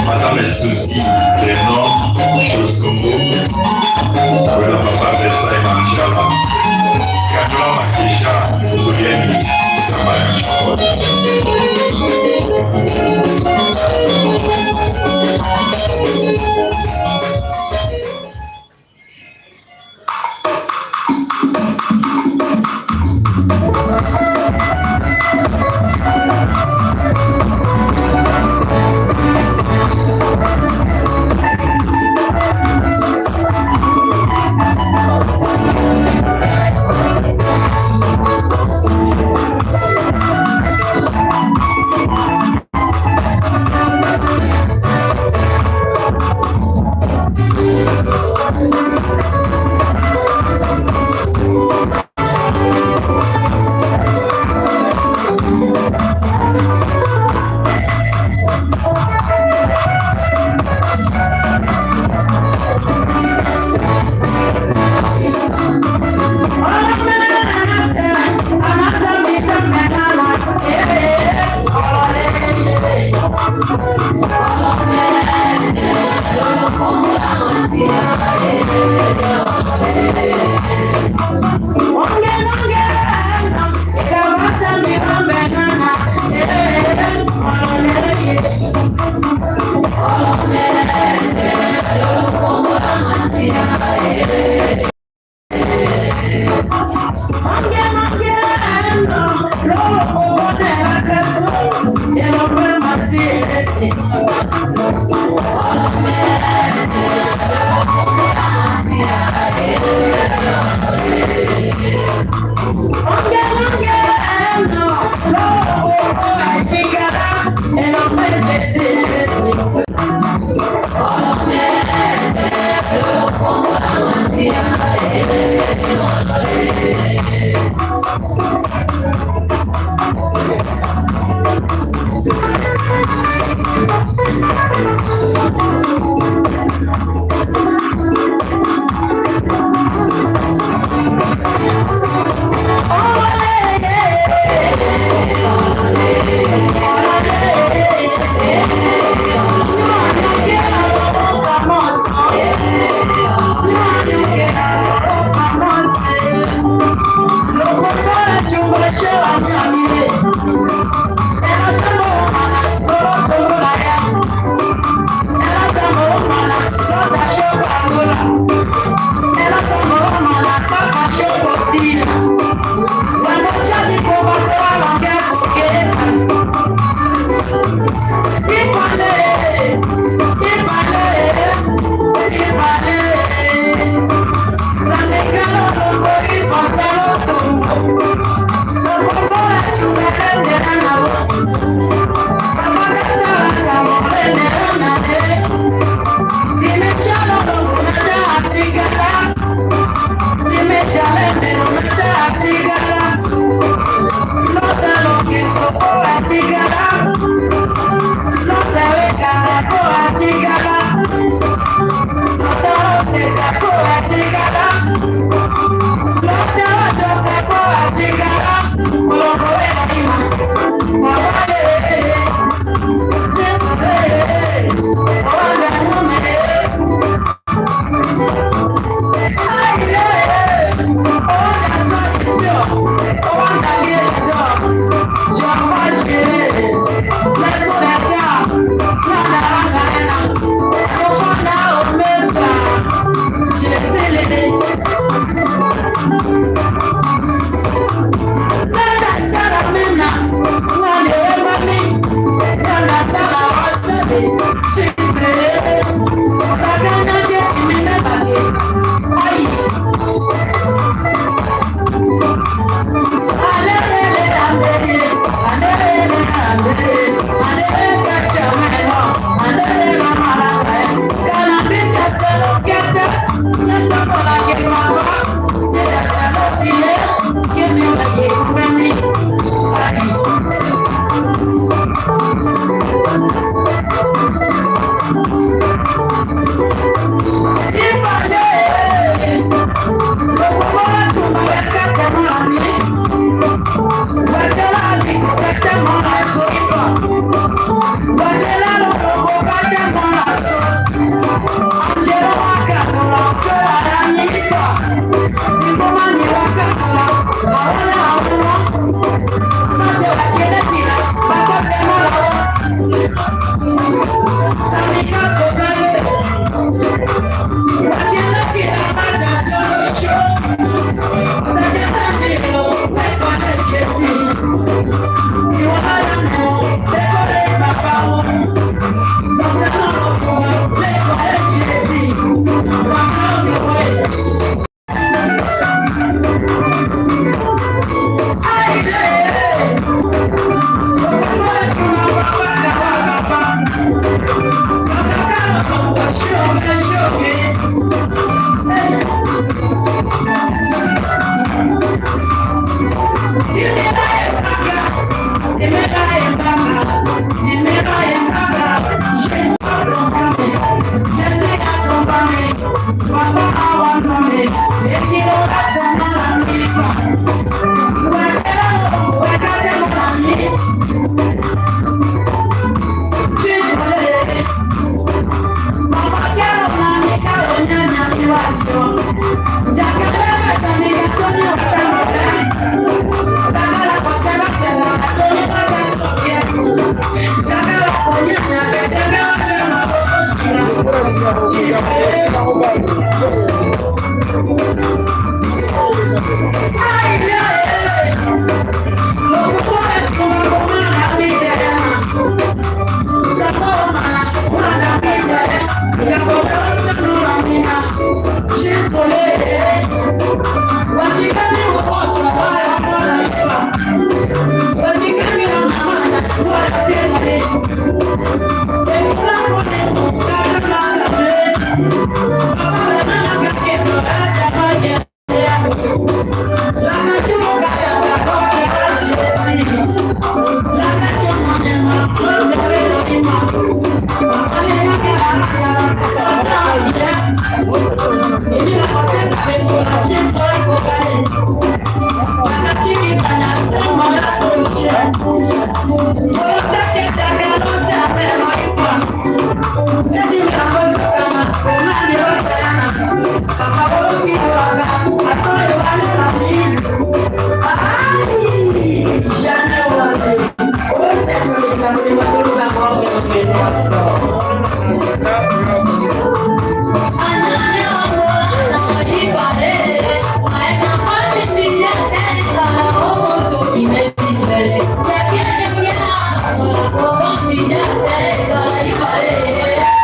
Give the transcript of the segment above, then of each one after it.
Madame Suzy Renom Chose Congo, Wela Papa Versailles Manjala, Kanyola Makeja, Oyemi, Samba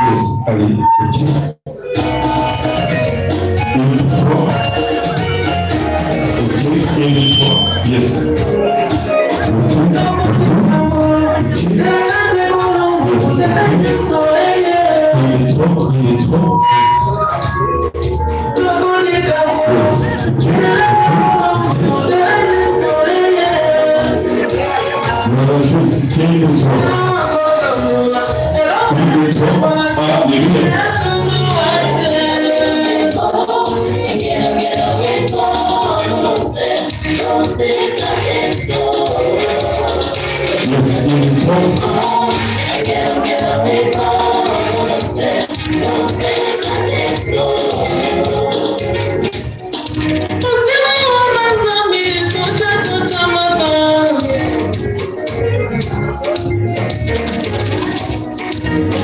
Yes, allez, ok. 1, 3. Ok, 1, 2, 3. Yes. Ok, ok. Yes, ok. 1, 2, 3, 1, 2, 3. Yes. Yes, ok, ok, ok. Voilà, juste 1, 2, 3. 1, 2, 3.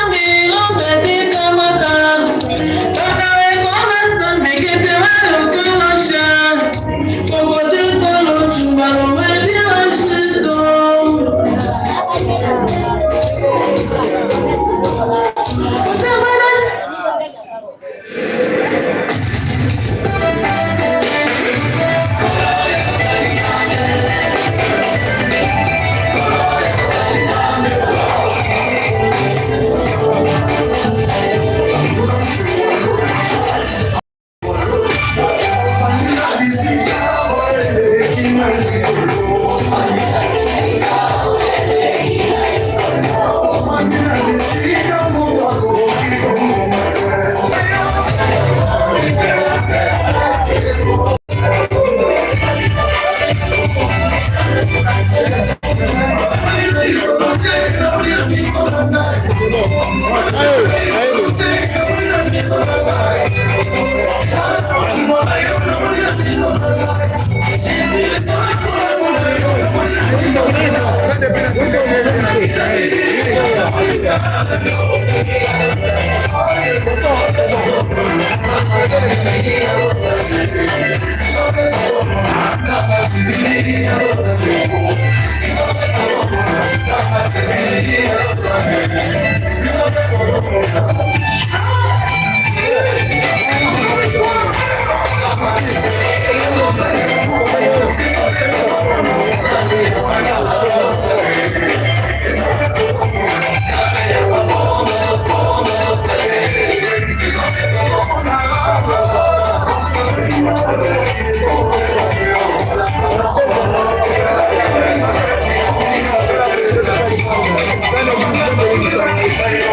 Alléluia. Yes, 1, 2, 3.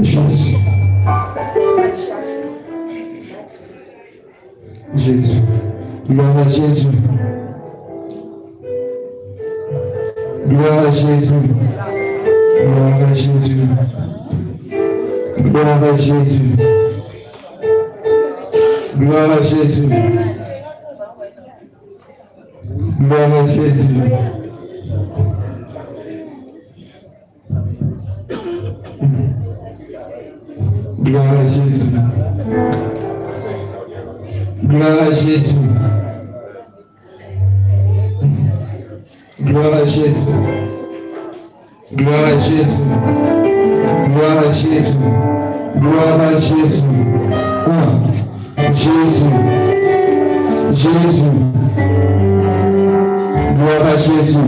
Jésus. Jésus. Gloire à Jésus. Gloire à Jésus. Gloire à Jésus. Gloire à Jésus. Gloire à Jésus. Gloire à Jésus. Gloire à Jésus. Gloire à Jésus. Gloire à Jésus. Gloire à Jésus. Gloire à Jésus. Gloire à Jésus. Un. Jésus. Jésus. Gloire à Jésus.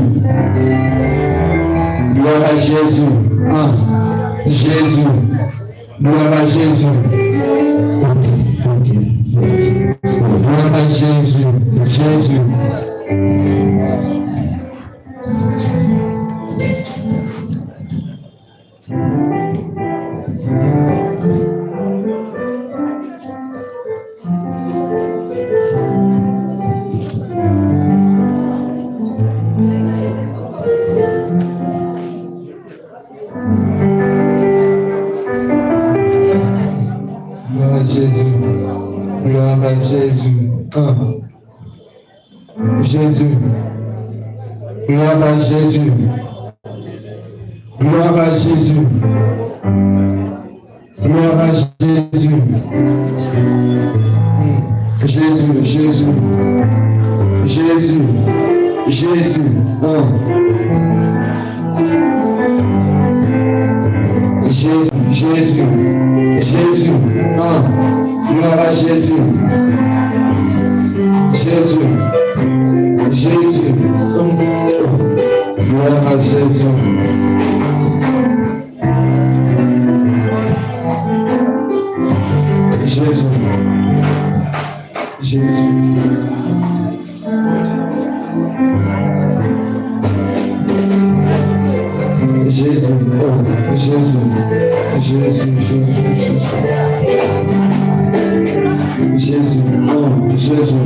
Gloire à Jésus. Un. Jésus. Gloire à Jésus. Ok, ok, ok. Gloire à Jésus. Jésus. Gloire à Jésus. Gloire à Jésus. Un. Jésus. Gloire à Jésus. Gloire à Jésus. Gloire à Jésus. Jésus, Jésus. Jésus. Jésus. Un. Jésus, Jésus, Jésus. Un. Gloire à Jésus. Jésus. Jésus. Gloire à Jésus. Jésus. Jésus. Jésus. Oh, Jésus. Jésus, Jésus, Jésus. Jésus. Oh, Jésus.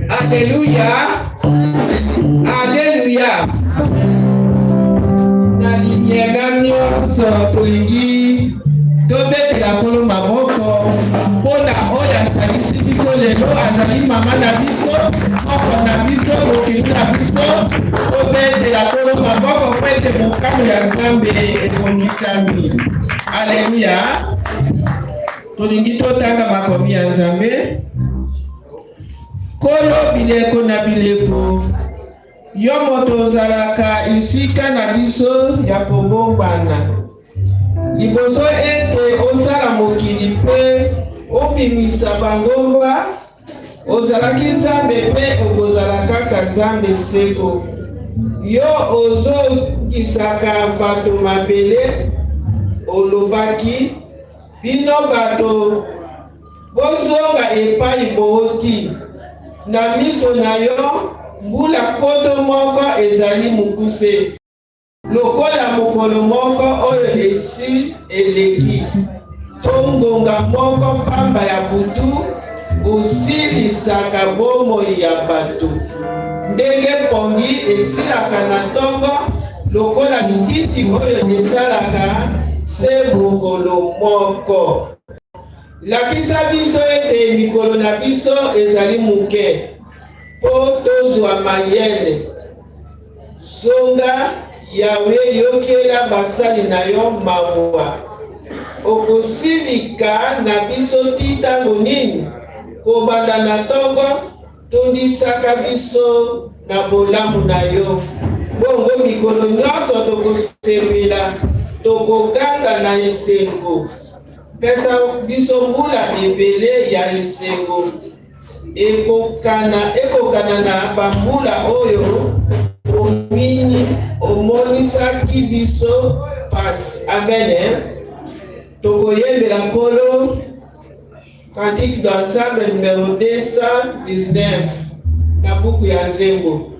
Alleluia, alleluia. Na limiera nyonso tolingi tobetela Nkolo maboko mpo na oyo asalisi. Asangisi biso lelo azali mama na biso, moko na biso, mokili na biso. Tobetela Nkolo maboko mpo ete mokano ya Nzambe ebongisami. Aleluya! Tolingi totanga makomi ya Nzambe. Nkolo bileko na bileko, yo moto ozalaka esika na biso ya kobombana. Liboso ete osala mokili mpe obimisa bangomba, ozalaki Nzambe mpe okozala kaka Nzambe seko. Yo ozongisaka bato mabele, olobaki, Bino bato, bozonga epai bouti. Na miso na yo, mbula nkoto moko ezali mokuse lokola mokolo moko oyo esi eleki, to ngonga moko mpamba ya butu. Osilisaka bomoi ya bato ndenge mpongi esilaka na ntongo, lokola lititi oyo esalaka se mokolo moko. Lakisa biso ete mikolo na biso ezali moke, mpo tozwa mayele. Zonga, Yawe, yokela basali na yo mawa. Okosilika na biso ti ntango nini? Kobanda na ntongo, tondisaka biso na bolamu na yo. Bongo mikolo nyonso tokosepela, tokoganga na esengo. Pesa biso mbula ebele ya esengo. Ekokana, ekokana na bambula oyo omini, omonisaki biso pasi. Amen. Eh? Tokoyembela Nkolo cantique d'ensemble numero 219 na buku ya nzembo.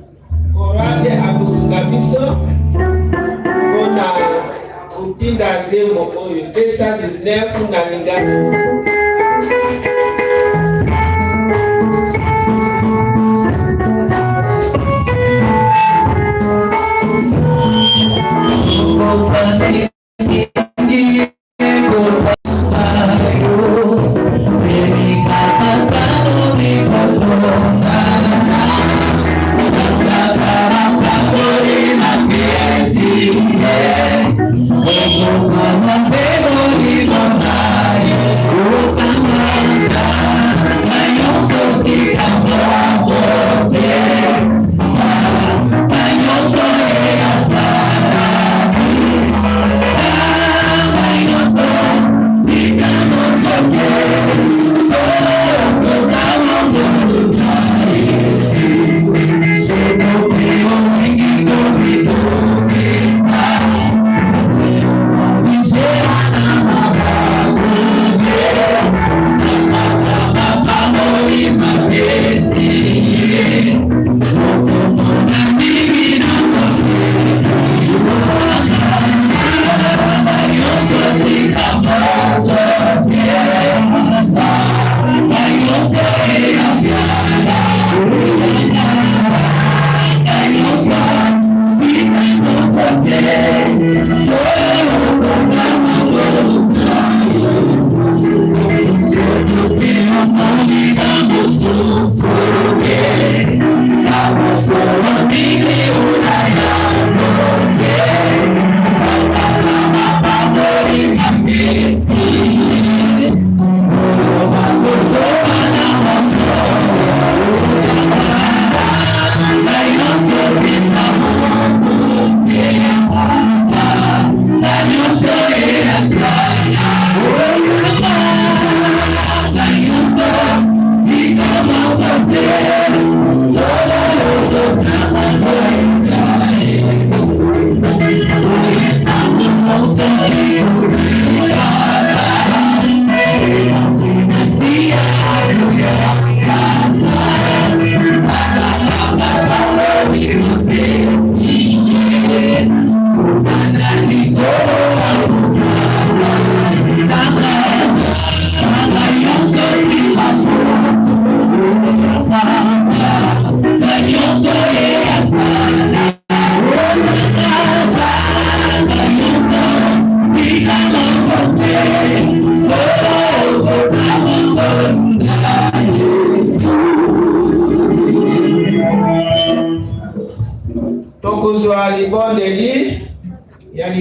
Chorale akosunga biso mpona kotinda nzembo oyo 219 na lingala.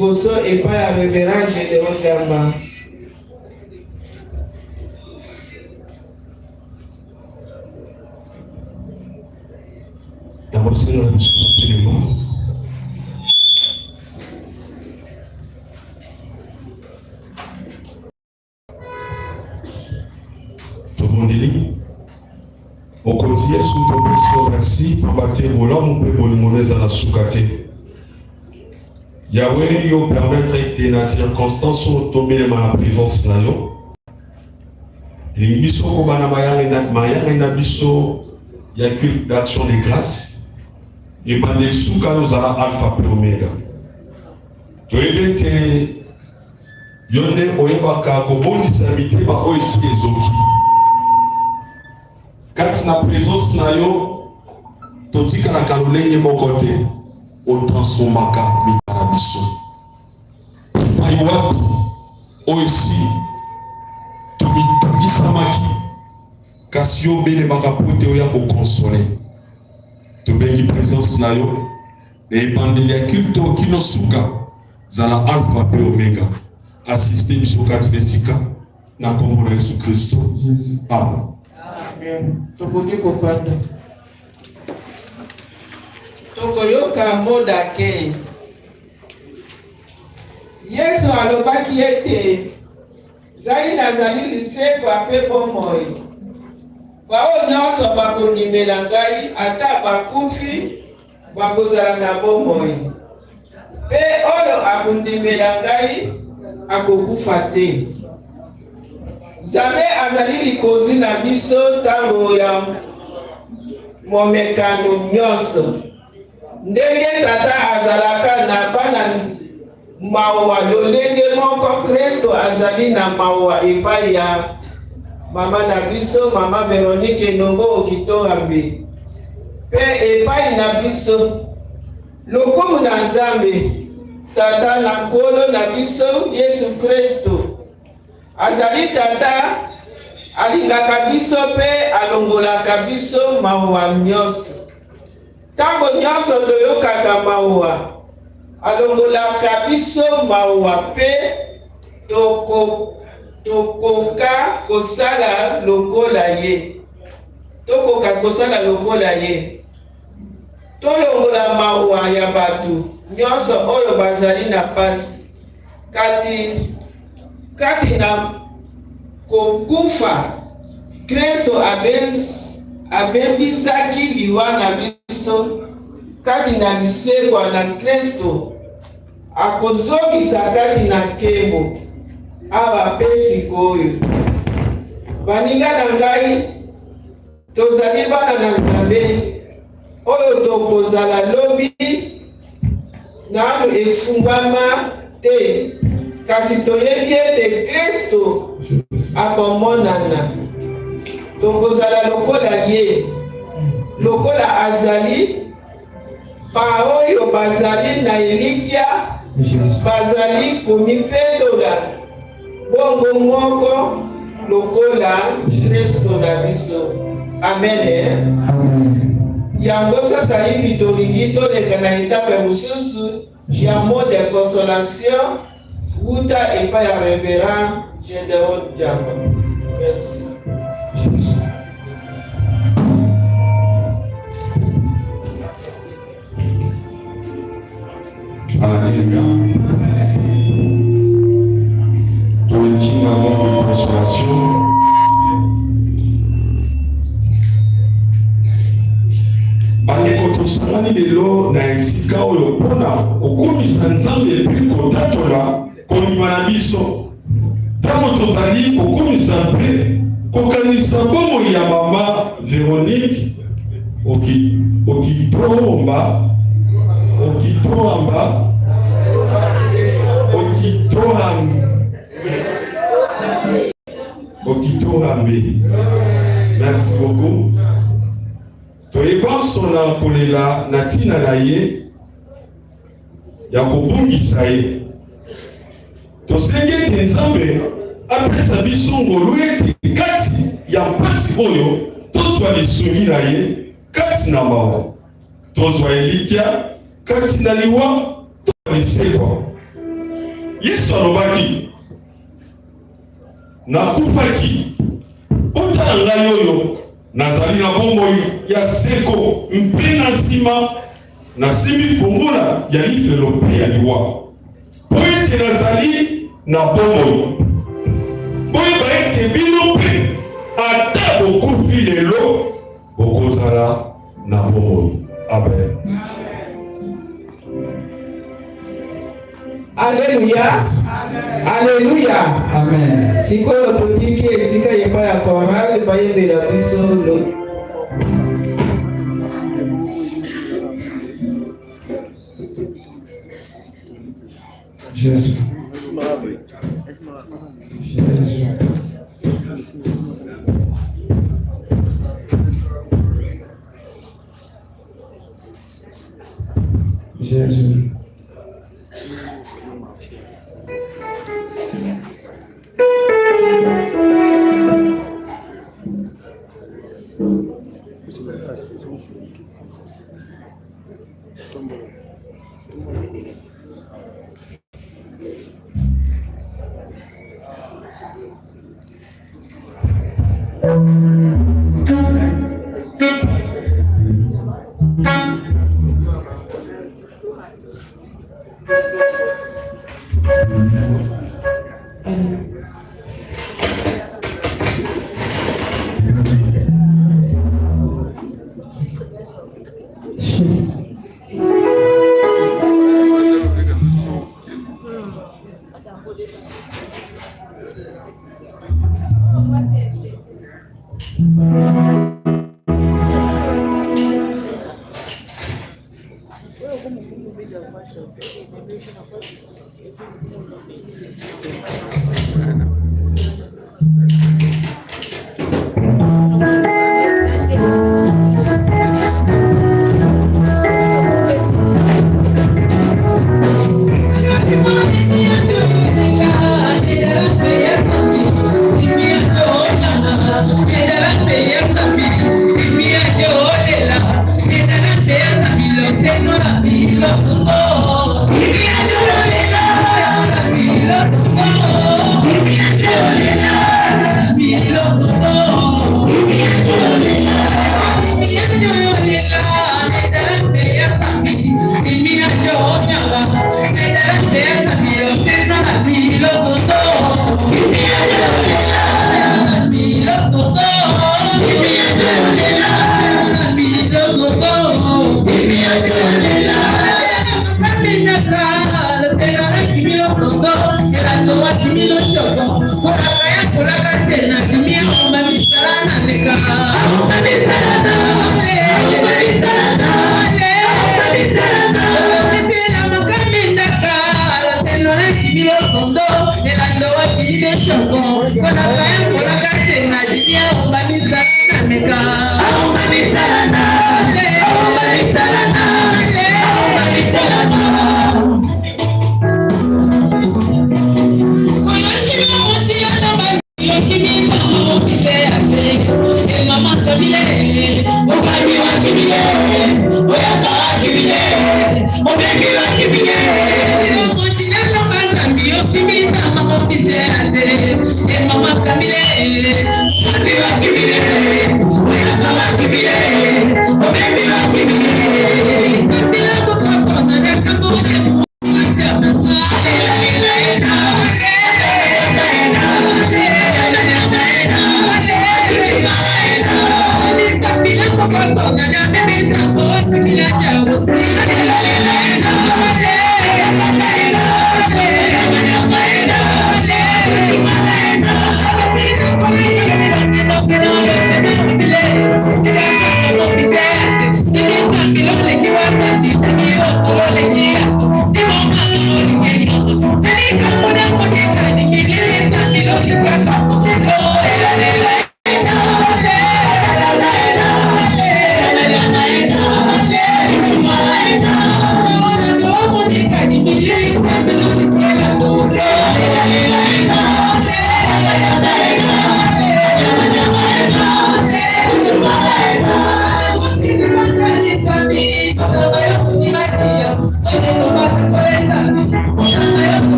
liboso epai ya Reverend Gedeon Gamba. Nakosenga na biso kotelema. Tobondeli. Mokonzi Yesu, topesi yo merci pamba te bolamu mpe bolingo na eza na suka te. Yahweh, yo permettre ete na circonstance oyo tobelema na présence na yo. Elingi biso kobanda mayangani na biso ya culte d'action de grâce ebandeli suka yo ozala alpha mpe omega. Toyebi ete Yo nde oyebaka kobondisa mitema oyo esi ezoki. Kati na presence na yo totikalaka lolenge moko te, otransformaka mitema na biso. Epai wapi oyo esi tomitungisamaki, kasi yo obelemaka mpo ete oya kokonsole. Tobengi presence na yo na ebandeli ya culte kino suka. Zala Alpha pe Omega. Assiste biso kati na esika na kombo na Yesu Kristo. Amen. Amen. Tokoki kofanda. Tokoyoka mot d'accueil. Yesu alobaki ete ngai nazali lisekwa mpe bomoi. Baoyo nyonso bakondimela ngai ata bakufi bakozala na bomoi, mpe oyo akondimela ngai akokufa te. Nzambe azali likonzi na biso ntango ya momekano nyonso. Ndenge tata azalaka na bana mawa, lolenge moko Kristo azali na mawa epai ya mama na biso, mama Veronique Enongo Okitorambe, mpe epai na biso. Lokumu na Nzambe, Tata na Nkolo na biso Yesu Kristo. Azali Tata, alingaka biso mpe alongolaka biso mawa nyonso. Ntango nyonso toyokaka mawa, alongolaka biso mawa mpe toko, tokoka kosala lokola ye. Tokoka kosala lokola ye. Tolongola mawa ya bato nyonso oyo bazali na pasi kati kati na kokufa. Kristo abebisaki liwa na biso kati na lisekwa na Kristo akozongisa kati na nkembo awa mpe sikoyo. Baninga na ngai, Tozali bana na Nzambe oyo tokozala lobi nanu efungwama te, kasi toyebi ete Kristo akomonana. Tokozala lokola ye, lokola azali. Baoyo bazali na elikya bazali komipetola bongo moko lokola Kristo na biso. Amen. Yango sasa hivi tolingi toleka na etape mosusu ya mot de consolation wuta epai ya Reverend Gedeon Diamba. Merci. Alléluia. Toleki na mot de consolation. Bandeko, tosangani lelo na esika oyo mpona kokumisa Nzambe mpe kotatola kondima na biso ntango tozali kokumisa mpe kokanisa bomoi ya mama Veronique Okitoomba Okitoamba Okitoambe Okitorambe. Merci beaucoup. Toye banso na kolela na ntina na ye ya kobungisa ye. Tosengi ete Nzambe apesa biso ngolu ete kati ya mpasi oyo tozwa lisungi na ye kati na mawa, tozwa elikya kati na liwa, tozwa lisekwa. Yesu alobaki, Nakufaki, botala ngai oyo nazali na bomoi ya seko, mpe na nsima nasimbi fongola ya lifelo mpe ya liwa, mpo ete nazali na bomoi. Boyeba ete bino mpe ata bokufi lelo, bokozala na bomoi. Amen. Aleluya, aleluya, amen. Sikoyo totiki esika epai ya chorale bayembela biso lo Jésus. Jésus. Jésus.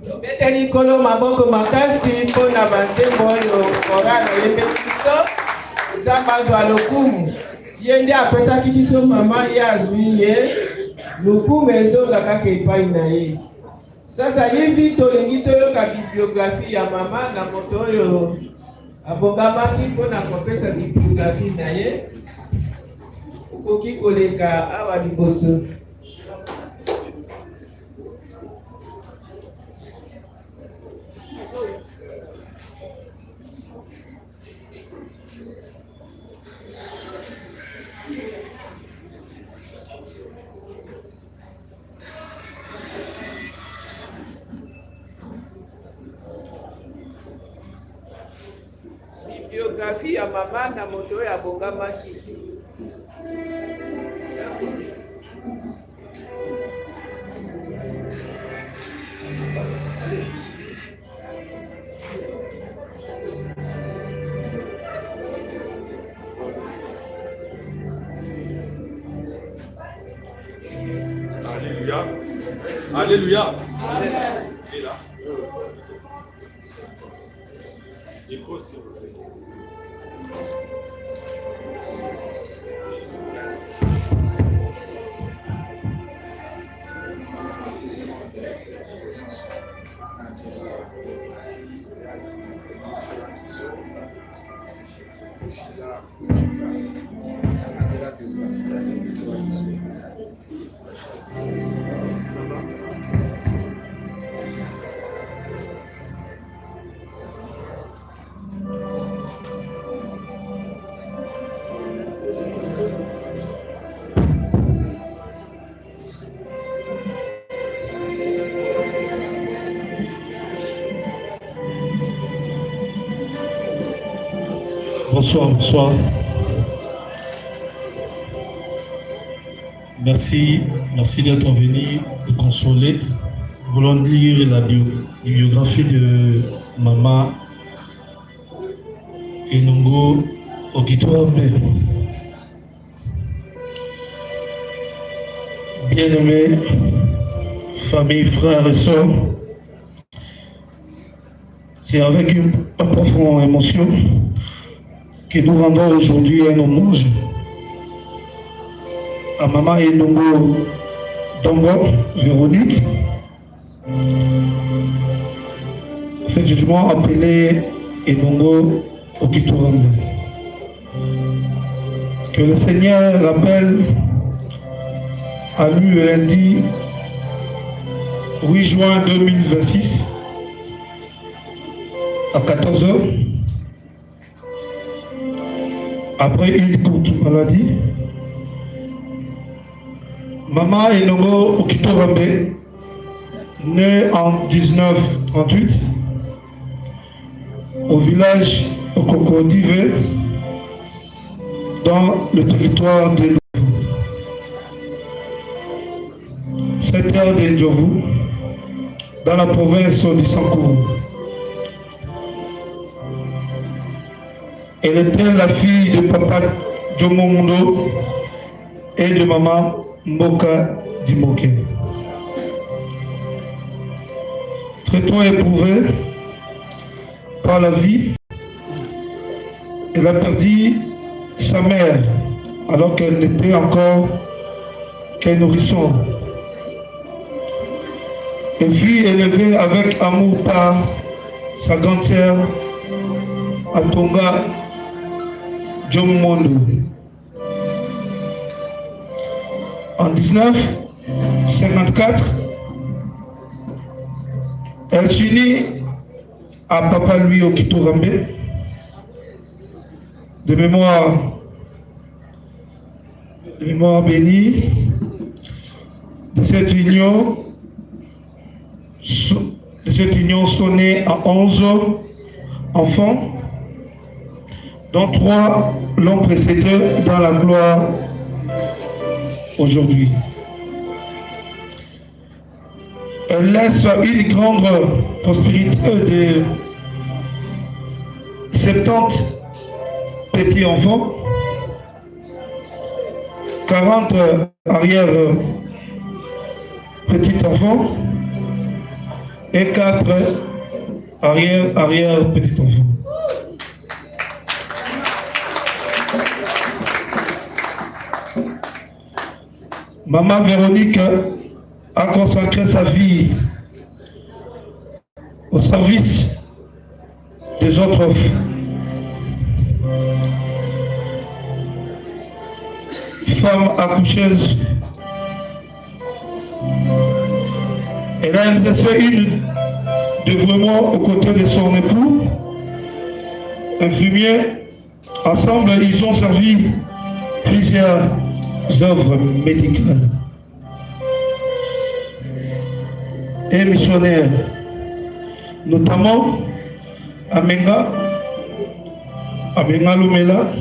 Tobeteli Nkolo maboko makasi mpo na banzembo oyo korale oyembeli biso. Nzambe azwa lokumu. Ye nde apesaki biso mama, ye azwi ye. Lokumu ezonga kaka epai na ye. Sasa hivi tolingi toyoka bibliographie ya mama na moto oyo abongamaki mpo na kopesa bibliographie na ye. Okoki koleka awa liboso. Biographie ya mama na moto oyo abongamaki. Alléluia. Alléluia. Amen. Et là. Micro, s'il vous plaît. Bonsoir, bonsoir. Merci, merci d'être venu nous consoler. Nous voulons lire la biographie de Maman Enongo Okitoambe. Bien-aimés, famille, frères et sœurs, c'est avec une profonde émotion que nous rendons aujourd'hui un hommage à Maman Enongo Dongo Véronique, effectivement appelée Enongo Okitorambe. Que le Seigneur rappelle à lui le lundi 8 juin 2026 à 14h, après une courte maladie. Maman Enongo Okitorambe, née en 1938 au village Okokodive, dans le territoire de Louvou. Secteur de Ndjovu, dans la province du Sankourou. Elle était la fille de papa Jomo Mundo et de maman Mboka Dimoke. Très tôt éprouvée par la vie, elle a perdu sa mère alors qu'elle n'était encore qu'un nourrisson. Et fut élevée avec amour par sa grande sœur Atonga Djomondo. En 1954, elle s'unit à Papa Louis Okito Rambe, de mémoire, de mémoire bénie, de cette union, de cette union sonnée à 11 enfants, dont 3 l'ont précédé dans la gloire aujourd'hui. Elle laisse une grande prospérité de 70 petits-enfants, 40 arrière-petits-enfants et 4 arrière-arrière-petits-enfants. Maman Véronique a consacré sa vie au service des autres. Femme accoucheuse. Elle a exercé une dévouement aux côtés de son époux, infirmier. Ensemble, ils ont servi plusieurs œuvres médicales et missionnaires, notamment à Menga, à Menga Lumela,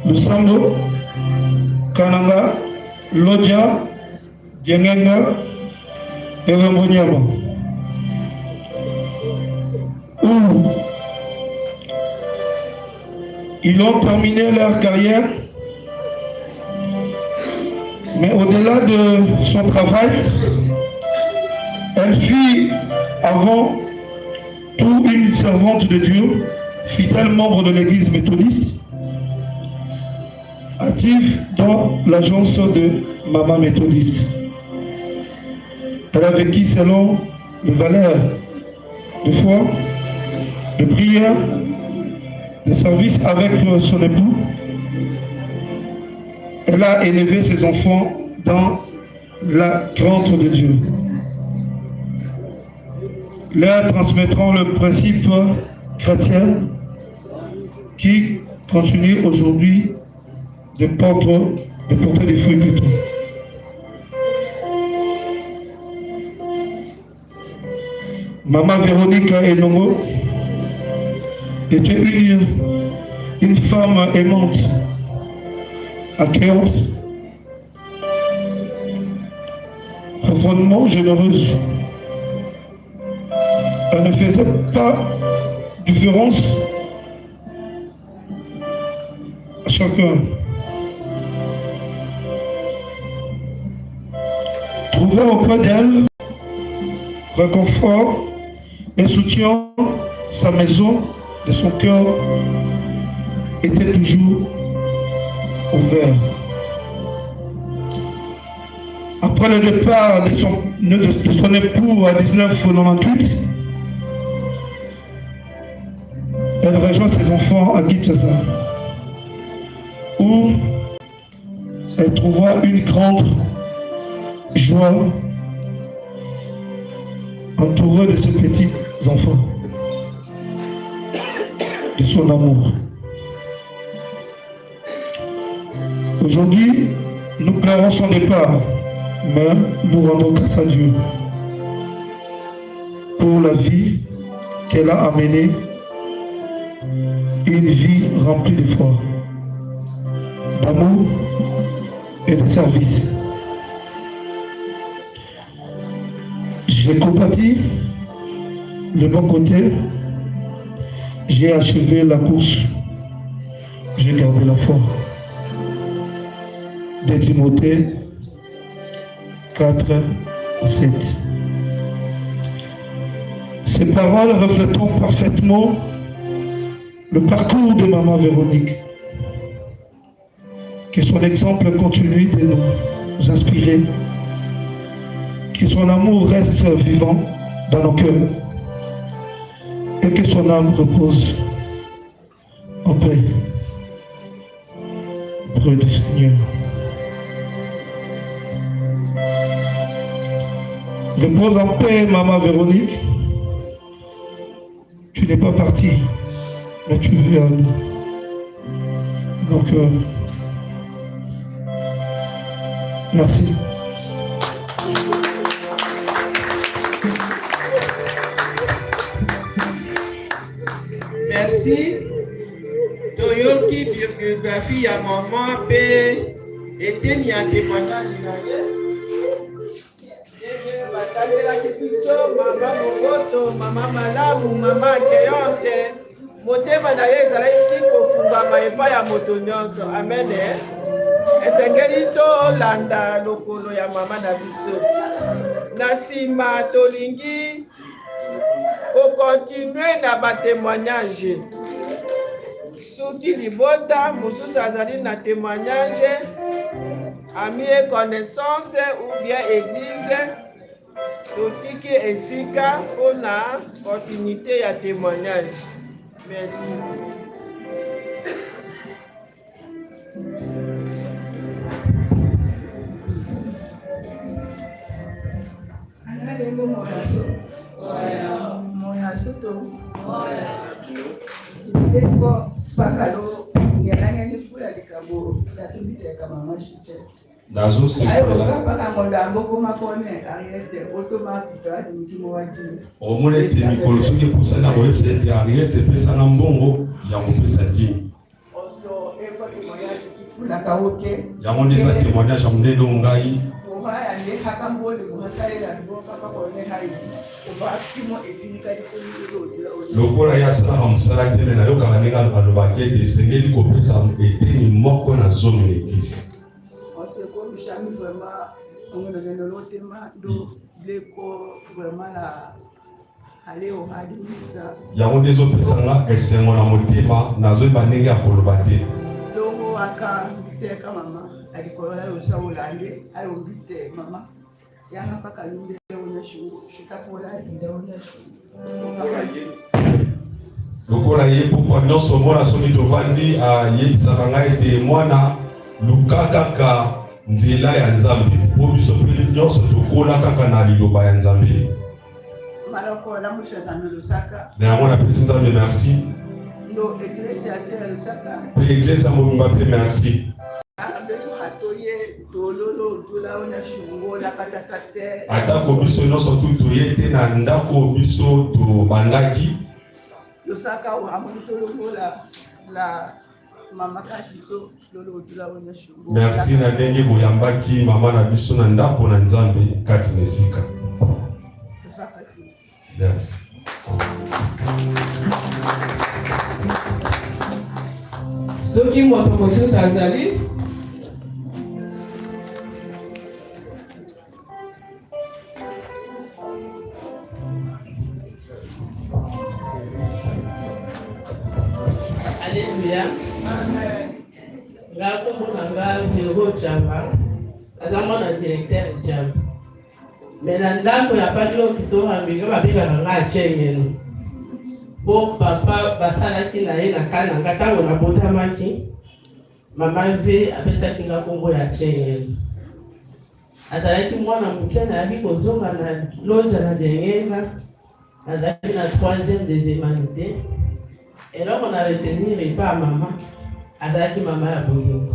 Lusambo, Kananga, Lodja, Diengenga et Rembonyama. Où ils ont terminé leur carrière, mais au-delà de son travail, elle fut avant tout une servante de Dieu, fidèle membre de l'église méthodiste, active dans l'agence de Maman Méthodiste. Elle a vécu selon les valeurs de foi, de prière, de service avec son époux. Elle a élevé ses enfants dans la crainte de Dieu. Leur transmettront le principe chrétien qui continue aujourd'hui de porter, de porter des fruits plutôt. Maman Véronique Enongo était une, une femme aimante, accueillante, profondément généreuse. Elle ne faisait pas différence à chacun. Trouvez auprès d'elle réconfort et soutien, sa maison de son cœur était toujours ouverte. Après le départ de son, de son époux à 1998, elle rejoint ses enfants à Kinshasa, où elle trouva une grande joie entourée de ses petits enfants, de son amour. Aujourd'hui, nous pleurons son départ, mais nous rendons grâce à Dieu pour la vie qu'elle a amenée, une vie remplie de foi, d'amour et de service. J'ai compati le bon côté, j'ai achevé la course, j'ai gardé la foi. De Timothée 4, 7. Ces paroles reflétant parfaitement le parcours de Maman Véronique. Que son exemple continue de nous inspirer. Que son amour reste vivant dans nos cœurs. Et que son âme repose en paix près du Seigneur. Repose en paix, maman Véronique. Tu n'es pas partie, mais tu vis à nous. Donc, euh, merci. Merci. Toyoki biographie ya mama mpe eteni ya témoignage na ye ndenge batalelaki biso mama moboto mama malamu mama accueillante motema na ye ezalaki kofungwama epai ya moto nyonso amen eh? esengeli tolanda lokolo ya mama na biso na nsima tolingi kokontinue na batemoignage soki libota mosusu azali na temoignage ami et connaissance ou bien église totiki esika mpona continuité ya témoignage merci. Nazosepela omona ete mikolo soki epusani akoyebisa ete Henriette epesanga mbongo ya kopesa dime. Yango nde eza témoignage ya monene oyo ngai lokola ye asalaka mosala te me nayokaka ndenge alobaki ete esengeli kopesa eteni moko na zomi na eglise. Yango nde ezopesa nga esengo na motema, nazoyeba ndenge ya koloba te. Lokola ye pokwa nyonso mona soki tovandi ayebisaka ngai ete mwana luka kaka nzela ya Nzambe mpo biso mpe nyonso tokola kaka na liloba ya Nzambe. Na yango napesi Nzambe merci mpe eglise ya mobimba mpe merci. Atako biso nyonso tu toye te na ndako biso tobandaki Merci na ndenge boyambaki mama na biso na ndako na Nzambe kati na esika. Merci. Soki moto mosusu azali Alléluia. Nga kombo na nga Vero Jamba. Aza mwana directeur Jamba. Mais na ndako ya padi oyo kitora mbinga babengaka nga achengelo. Po papa basalaki na ye na ka na nga ntango nabotamaki. Mama V apesaki nga kombo ya Chengel. Azalaki mwana moke, nayaki kozonga na lonja na Dengenga, nazalaki na troisième des humanités. Eloko na retenir epa ya mama, azalaki mama ya bolingo.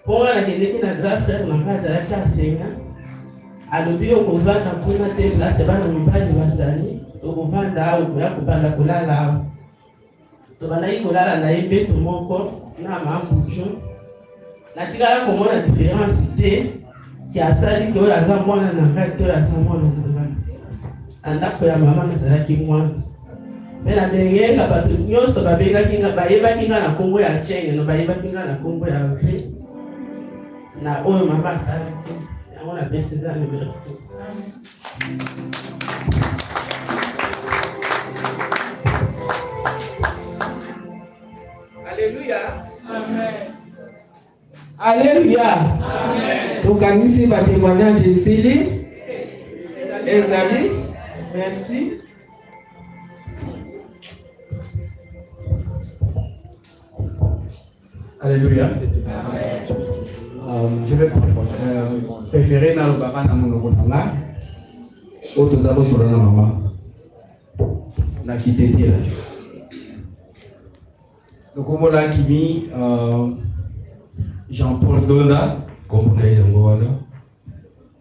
Mpo nga nakendeki na grand frère na nga azalaki enseignant, alobi okovanda kuna te place bana mibali bazali, okovanda awa, okoya kobanda kolala awa. Tobandaki kolala na ye mbeto moko na Mambuchu. Natikala komona difference te ke asali ke oyo aza mwana na ngai te oyo aza mwana na ngai. Na ndako ya mama nazalaki mwana. Mpe na Bengenga bato nyonso babengaki nga, bayebaki nga na nkombo ya Chenge, no bayebaki nga na nkombo ya V na oyo mama asalaki. Yango napesi Nzambe merci. Alléluia. Amen. Alléluia. Amen. Tokanisi ba témoignage esili. Ezali. Merci. Alléluia. Euh, je vais euh, préférer nalobaka na monoko na nga oyo toza kosolola na mama na kitetela lokombola kimi euh, Jean-Paul Donda kombo na ye yango wana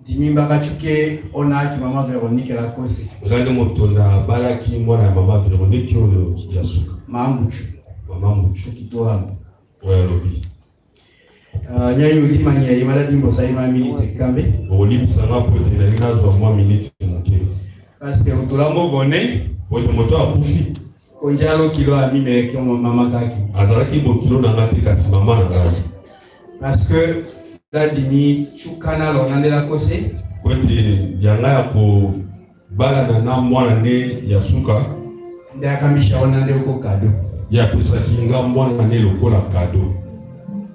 Dimi Mbakachuke onaki mama Veronique Lakose. Nga nde moto nabalaki mwana ya mama Veronique oyo ya suka. Mama Mbuchu. Mama Mbuchu. Kitohama. Oyo alobi. Uh, nyayi odimani ya yimala bimbo saima minute kambe. Olimbisa nga po ete nalingi nazwa mwa minute moke. Parce que otola movone. Po ete moto akufi. Konjalo kilo amimeke mama kaki. Azalaki bokilo na nga te kasi mama na ngai. Parce que dadimi chukana lona nde lakose. Po ete yanga ya kobalana na mwana nde ya suka. Nde akambisha wana nde oko kado. Ye apesaki nga mwana nde lokola kado.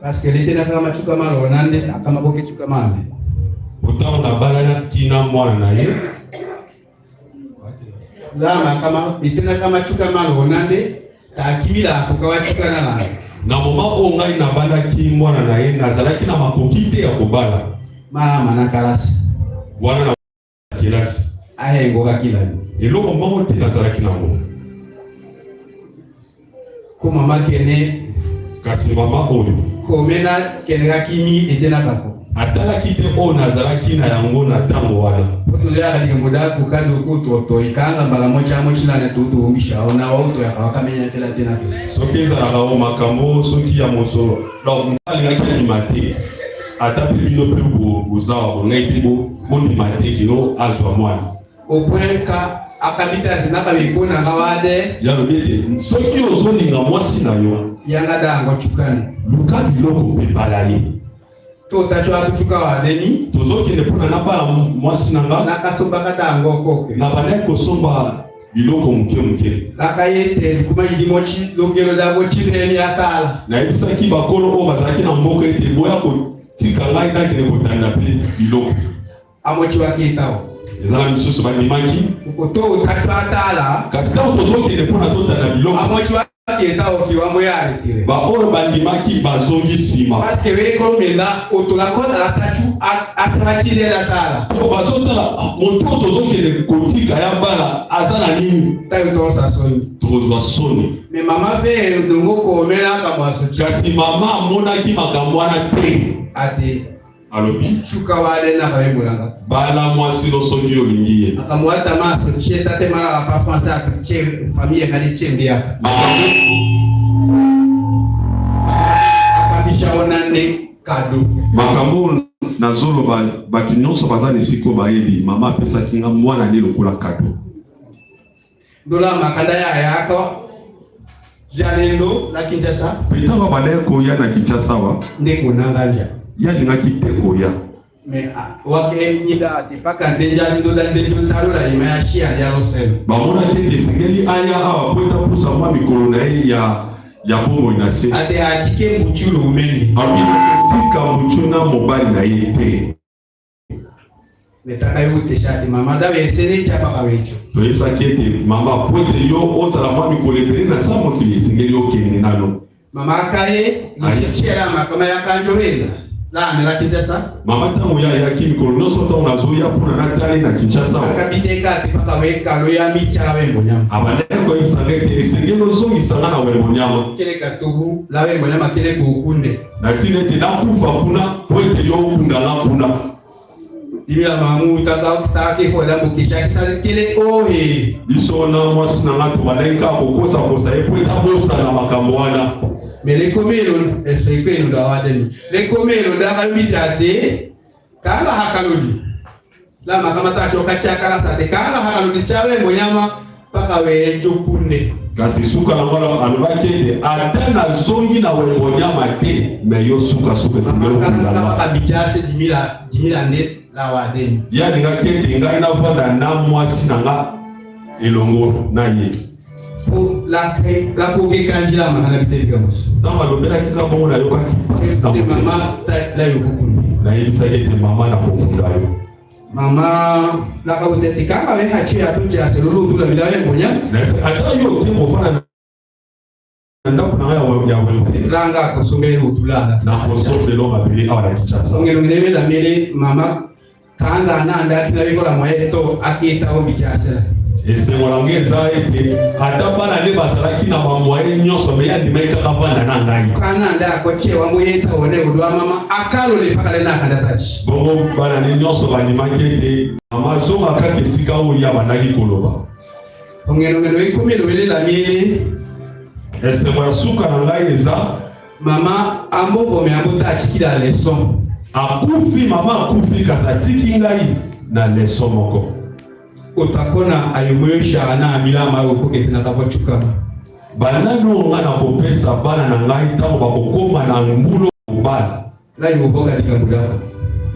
Parce que lete nakama chukama lona nde akama boke chukama ame. Ntango nabalanaki na mwana na ye. Lama kama itena kama chuka malo onande takimila akoka chuka na lana. Na moma oyo ngai nabalaki mwana na ye nazalaki na makoki te ya kobala. Mama na kalasi. Wana na kelasi. Ahengokakilani. Eloko moko te nazalaki nango. Ko mama kene. Kasi mama oyo. Komena keneka kimi ete na kako. Atalaki te oyo nazalaki na yango na ntango wana. Po tozelaka likambo da kokando kuto toikanga mbala moja mochilane tutuumbisha ona wauto yakawakamenyatela te na biso. Soki ezalaka o makambo soki ya mosolo, donc moto alingaki andima te, ata mpe bino mpe bozawa bolingaki mpe bondima te kino azwa mwana. Au point ka akabita ati nakabikuna nga wade. Ya lobi ete soki ozolinga mwasi na yo, yanga dango chukani, luka biloko mpe bala ye. Totacho atuchuka wadeni. Tozokende mpona nabala mwasi na nga. Nakasombaka dango koke. Nabandaki kosomba biloko moke moke. Nakaye te kuma yidimochi longelo dango chileni akala. Nayebisaki bakolo oyo bazalaki na mboka ete boya kotika ngai nakende kotanda mpe biloko. Amochi wakitao. Ezala misusu bandimaki. Okoto otacho atala. Kasi ntango tozokende mpona totanda biloko, amochi wakitao kiwambo ya retire. Baoyo bandimaki bazongi nsima. Parce que wekomela otola kota la tachu atachile la tala. Po bazotala moto oyo tozokende kotika ya bala aza na nini? Tayo tosa soni. Tokozwa soni. Mais mama ve ndongo komela kamwaso. Kasi mama amonaki makambo wana te. Ate. Alobi. Chuka wale na bayembolanga. Bala mwasi no soki olingi ye. Makambo ata maso tie tate mala la pa français ati tie famille kali tie mbiaka. Akambisha onane kado. Makambo nazoloba bato nyonso baza na esika bayebi mama apesaki nga mwana ne lokola kado. Ndola makanda ya yaka Jalendo la Kinshasa. Pe ntango abandaki koya na Kinshasa wa. Ndeko nanga nja. Ye alingaki te koya. Mais wake nyida ati paka ndenja ndola ndenjo ntalo la ima ya shia ya loselo. Bamonaki ete esengeli aya awa po ete apusa mwa mikolo na ye ya bomoi na se. Ate atike mbuchu lumeni. Alobi tika mbuchu na mobali na ye te. Metaka yo te shati mama dawe esene cha paka wecho. Toyebisaki ete mama po ete yo ozala mwa mikolo ebele na sa mokili esengeli okende nano. Mama akaye moshichela makama ya kanjowela. La na Kinshasa. Mama ntango ya ayaki mikolo nyonso ntango nazoya mpona natali na Kinshasa. Akabiteka ate paka wekalo ya michala wembo nyama. Abandaki koyebisanga ete esengeli ozongisanga na wembo nyama. Kele katubu la wembo nyama kele kukunde. Na ntina ete nakufa kuna po ete yo okundanga kuna. Dimila mamu taka saki fola mukisha kisali kele ohe. Biso na mwasi na nga tobandaki kaka kokosakosa ye po ete abosana makambo wana. Mais les communes, elles sont dans la Les communes, dans la ate, kanga hakalodi. La makamata choka chakala sate, kanga hakalodi chawe monyama, paka we jokunde. Kasi suka na ngolo alobaki ete ata nazongi na wembo nyama te, mais yo suka suka esengeli okunda nga. Paka bichase dimila nde la wadeni. Ye alingaki ete ngai navanda na mwasi na nga elongo na ye. Po la la koke kanjila mahana biteli kamusu. Ntango alobelaki nga bongo nayokaki mpasi na motema. Mama la yokukunde. Nayebisaki ete mama nakokunda yo. Mama la kauteti kanga we hachi ya tuja selulu tula bila we mbonya. Ata yo te kofana na ndako na ngai ya wembe. Langa kosomela utulala. Na kosomela mabele awa na Kinshasa. Ongelo ngele la mele mama kanga na ndaki na bikola mwayeto akita obichasela. Esengo na ngai eza ete ata bana nde bazalaki na bamwaye nyonso, me ye andimaki kaka vanda na ngai. Kana nde akotie wango ye ta one odwa mama akalo le paka le na kanda tachi. Bongo bana nde nyonso bandimaki ete mama azonga kaka esika oyo ye abandaki koloba. Ongelo ngelo ekomi elobeli la miele. Esengo ya suka na ngai eza mama ambovo me ambota atikila leçon. Akufi, mama akufi, kasi atiki ngai na leçon moko. Otakona ayomoyosha na amila mayo kokete na kavochuka. Banani oyo ngai nakopesa bana na ngai ntango bakokoma na mbula kobala. Ngai mokoka likambo lako.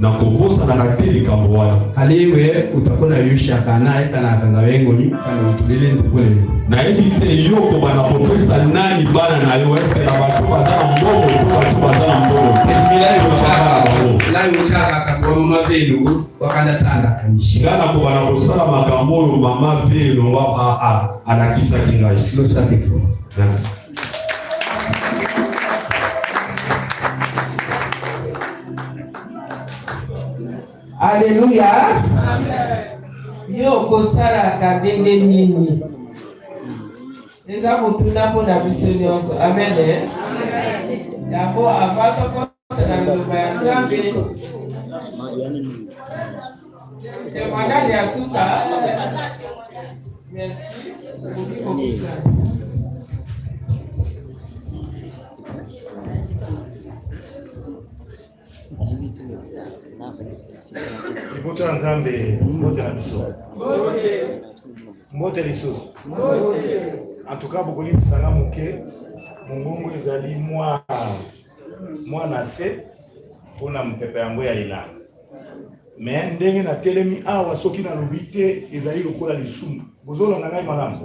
Nakobosanaka te likambo wana. Alewe utakona yoshaka na etana kanga wengoni kana utulele ndukole. Nayebi te yo kobanda kopesa nani bana na yo, eske na bato baza na mbongo to bato baza na mbongo te. Mila yoshaka, la yoshaka kabwa mama velu wakanda tanda kanishi. Ngai nakobanda kosala makambo oyo mama velu alakisaki ngai. Losake fo. Merci. Alléluia. Amen. Yo okosalaka ndenge nini? Eza motuna mpo na biso nyonso. Amen. Eh? Yango avant tokota na liloba ya Nzambe, témoignage ya suka. Merci. Okoki kokisa. Liboto ya Nzambe, mbote na biso. Mbote lisusu. En tout cas, bokolimbisa nga moke, mongongo ezali mwa mwa na se mpona mopepe yango ya elanga. Me ndenge natelemi awa, soki nalobi te ezali lokola lisumu. Bozolanda ngai malamu?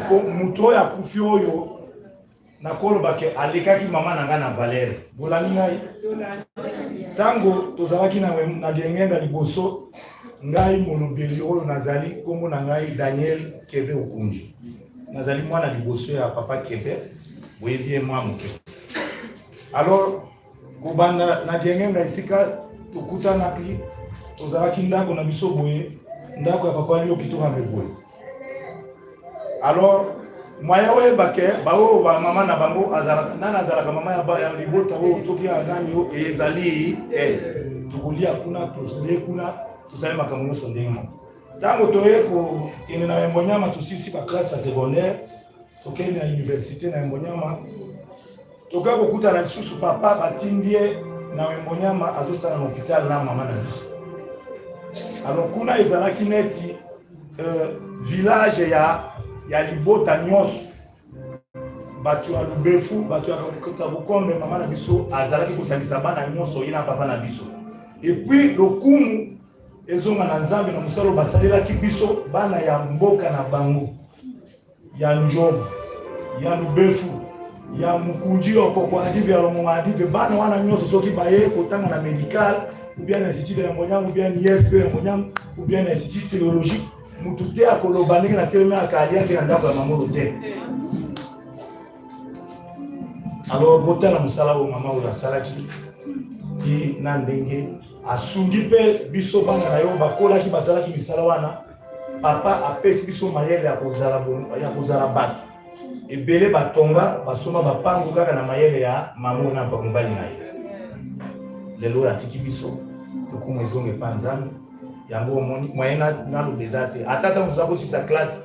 Po moto oyo akufi oyo Nakoloba ke alekaki mama na ngai na valeur. Bolandi ngai? Ntango tozalaki na, na Diengenda liboso, ngai molobeli oyo nazali, nkombo na ngai Daniel Kebe Okunji. Nazali mwana liboso ya papa Kebe, boyebi ye mwa moke. Alors, kobanda na Diengenda esika tokutanaki, tozalaki ndako na biso boye, ndako ya papa Lioki Tohame boye. Alors moyen oyeba ke baoyo ba mama na bango azalaka nani, azalaka mama ya, ya libota oyo toki ya nani oyo ezali te, tokolia kuna, tolie kuna, tosali makambo nyonso ndenge moko. Ntango toye kokende na Embonyama, tosisi baklasse ya secondaire, tokende na université na Embonyama, tokoki kokutana lisusu. Papa batindi ye na Embonyama, azosala na hôpital na mama na biso. Alors kuna ezalaki neti village ya libota nyonso, bato ya Lubefu, bato ya Bukombe. Mama na biso azalaki kosangisa bana nyonso, ye na papa na biso. Et puis lokumu ezonga na Nzambe na mosala oyo basalelaki biso bana ya mboka na bango ya Njovu, ya Lubefu, ya Mukunji, okoko adive ya Longonga adive. Bana wana nyonso soki baye kotanga na médical ou bien na institut de Mbonyangu ou bien ISP ya Mbonyangu ou bien na institut théologique, mutu te akoloba ndenge na telemi akaliaki na ndako ya mamolo te. Alors botala mosala oyo mama oyo asalaki ti na ndenge asungi mpe biso bana na yo bakolaki, basalaki misala wana. Papa apesi biso mayele ya kozala bato ebele, batonga, basomba bapango kaka na mayele ya mama na mobali na ye. Lelo oyo atiki biso, lokumu ezonga epa Nzambe. Yango omoni moyen naloba eza te. Ata ntango toza kosisa classe,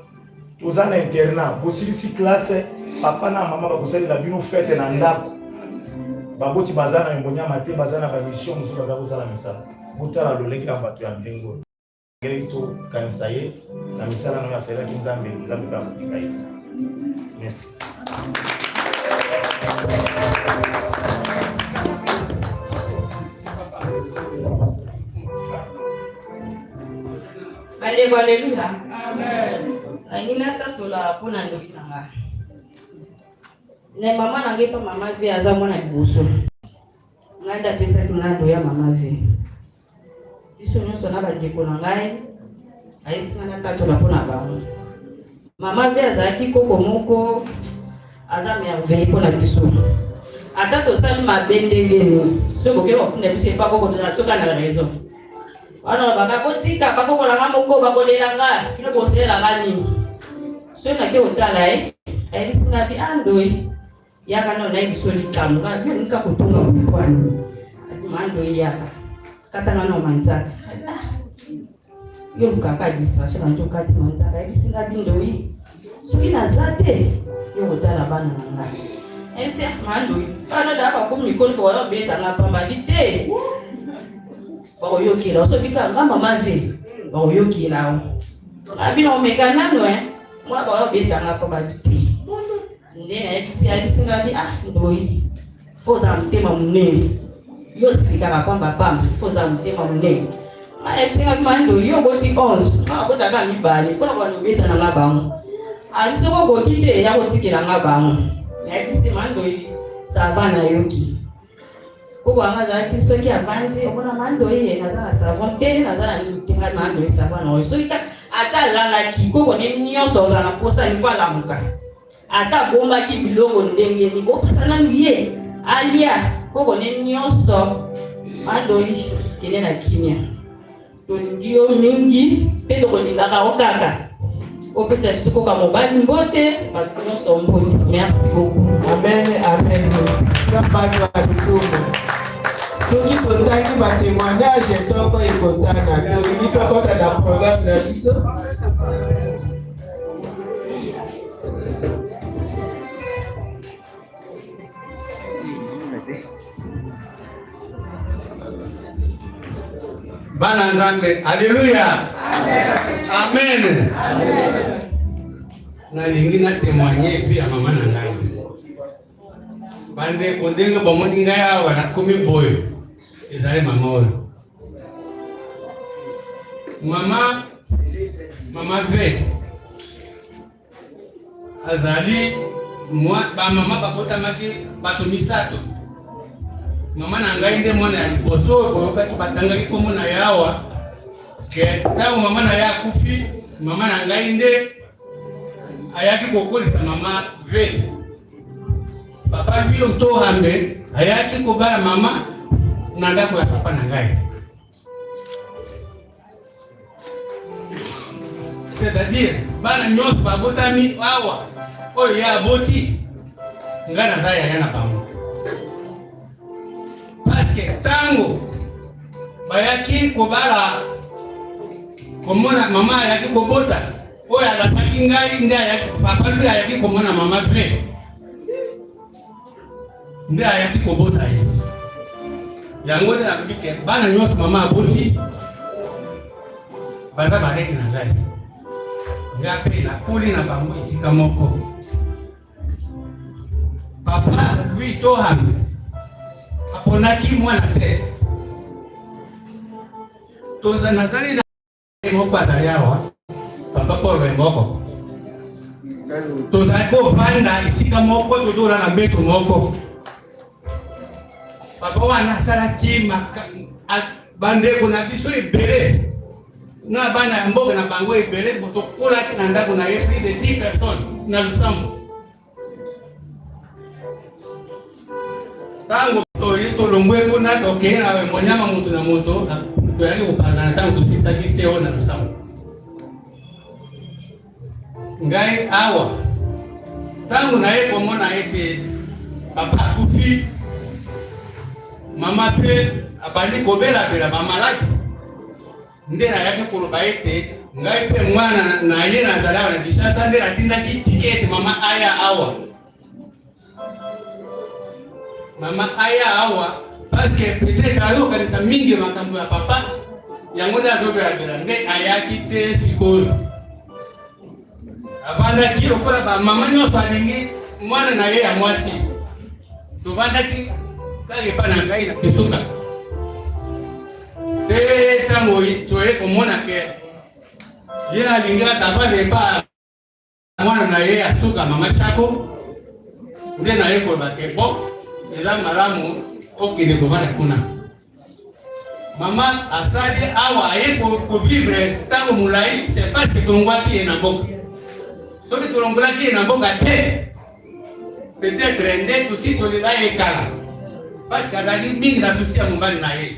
toza na internat, bosilisi classe, papa na mama bakosalela bino fete na ndako. Baboti baza na Embonyama te, baza na bamission mosusu, baza kosala misala. Botala lolenge ya bato ya ndenge oyo. Esengeli tokanisa ye na misala na oyo asalelaki Nzambe. Nzambe mpe akotika ye. Merci. Bandeko, aleluya. Nalingi natatola mpo na ndoki na ngai na mama na ngai mpa mama ve aza mwana liboso. Ngai nde apesaki ngai ndoya mama ve biso nyonso na bandeko na ngai. Ayesi ngai natatola mpo na bango. Mama ve azalaki koko moko aza merveille mpo na biso. Ata tosali mabe ndenge nini, soki boke kofunda biso epa koko, tozala soka na raison wana. Baka kotika bakokola nga moko, bakolela nga kino koselela nga nini. Soki nake kotala ye, ayebisi nga bi: "Ah, ndoi, yaka nano nayebi biso likambo." Nga bi nika kotunga mokwani ma: "Ndoi, yaka kata nga nano manzaka." "Ah, yo lukaka distraction na njo kati manzaka." Ayebisi nga bi: "Ndoi, soki naza te, yo kotala bana na ngai." Ayebisi: "Ma ndoi, bana da bakomi mikolo mpo baya obetanga pamba di te, bakoyokela osobika nga mama ve, bakoyokela o abino omeka nano e mwa baya obetanga pamba di te." Nde nayebisi, ayebisi nga bi: "Ah, ndoi, fo ozala motema monene. Yo osilikaka pamba pamba, fo ozala motema monene." Ayebisi nga bi: "Ma ndoi, yo oboti 11, nga abotaka mibale, mpona kobanda obeta na nga bango abi soki okoki te, ya kotikela nga bango." Nayebisi: "Ma ndoi, ça va, nayoki." Koko wanga azalaki soki avandi, omona: "Ma ndoi ye, naza na savon te, naza na nini te." Ngai: "Ma ndoi, savon na oyo." Soki ata alalaki, koko ne nyonso ozala na posa nifo alamuka, ata abombaki biloko ndenge nini, bopesa nanu ye alia. Koko ne nyonso: "Ma ndoi, kende na kimia." Tolingi yo mingi mpe tokolingaka yo kaka. Opesa biso koka mobali mbote, bato nyonso mbote. Merci beaucoup. Amen, amen. Nzambe azwa lokumu. Soki totangi ba témoignage toko ekotana, tolingi tokota na programme na biso. Bana Nzambe, aleluya, amen. Nalingi na témoigner epi ya mama na ngai. Bandeko, ndenge bomoni ngai awa nakomi boye, ezali mama oyo. Mama, mama ve azali bamama babotamaki bato misato. Mama na ngai nde mwana ya liboso oyo boyokaki batangaki nkombo na ye awa ke ntango mama na ye akufi, mama na ngai nde ayaki kokolisa mama ve. Papa Guillaume Tohambe ayaki kobala mama na ndako ya papa na ngai. C'est-à-dire bana nyonso babotami awa oyo ye aboti ngai naza yaya na bango parce que ntango bayaki kobala komona mama ayaki kobota oyo alapaki ngai nde ayaki papa nde ayaki komona mama ve nde ayaki kobota ye. Yango nde nalobi ke bana nyonso mama aboti baza baleki na ngai, nga mpe nakoli na bango esika moko. Papa Louis Tohambe aponaki mwana te, toza nazali na moko azali awa papa Paul Wemboko, tozali kovanda esika moko, tozolala mbeto moko. Papa wana asalaki bandeko na biso ebele na bana ya mboka na bango ebele, tokolaki na ndako na ye plus de 10 personnes na lusambo. Ntango toye tolongwe kuna tokei na monyama moto na moto toyaki kopanzana ntango tosisaki seo na losambo. Ngai awa ntango naye komona ete papa akufi, mama mpe abandi kobelabela bamaladi Nde nayaki koloba ete ngai mpe mwana na ye nazali awa na Kinshasa, nde natindaki tike ete mama aya awa, mama aya awa parce que peut-être azokanisa mingi makambo ya papa yango nde azobelabela, nde ayaki te. Sikoyo avandaki lokola bamama nyonso alingi mwana na ye ya mwasi, tovandaki kaka epai na ngai na kisuka te. Ntango toye komona ke ye alingi atavanda epa mwana na ye ya suka mama Chako, nde naye koloba ke bon, eza malamu okende kovanda kuna. Mama asali awa aye kovivre ntango molai, c'est parce que tolongwaki ye na mboka. Soki tolongolaki ye na mboka te, peut-être nde tosi tolela ye kala, parce que azali mingi na susi ya mobali na ye.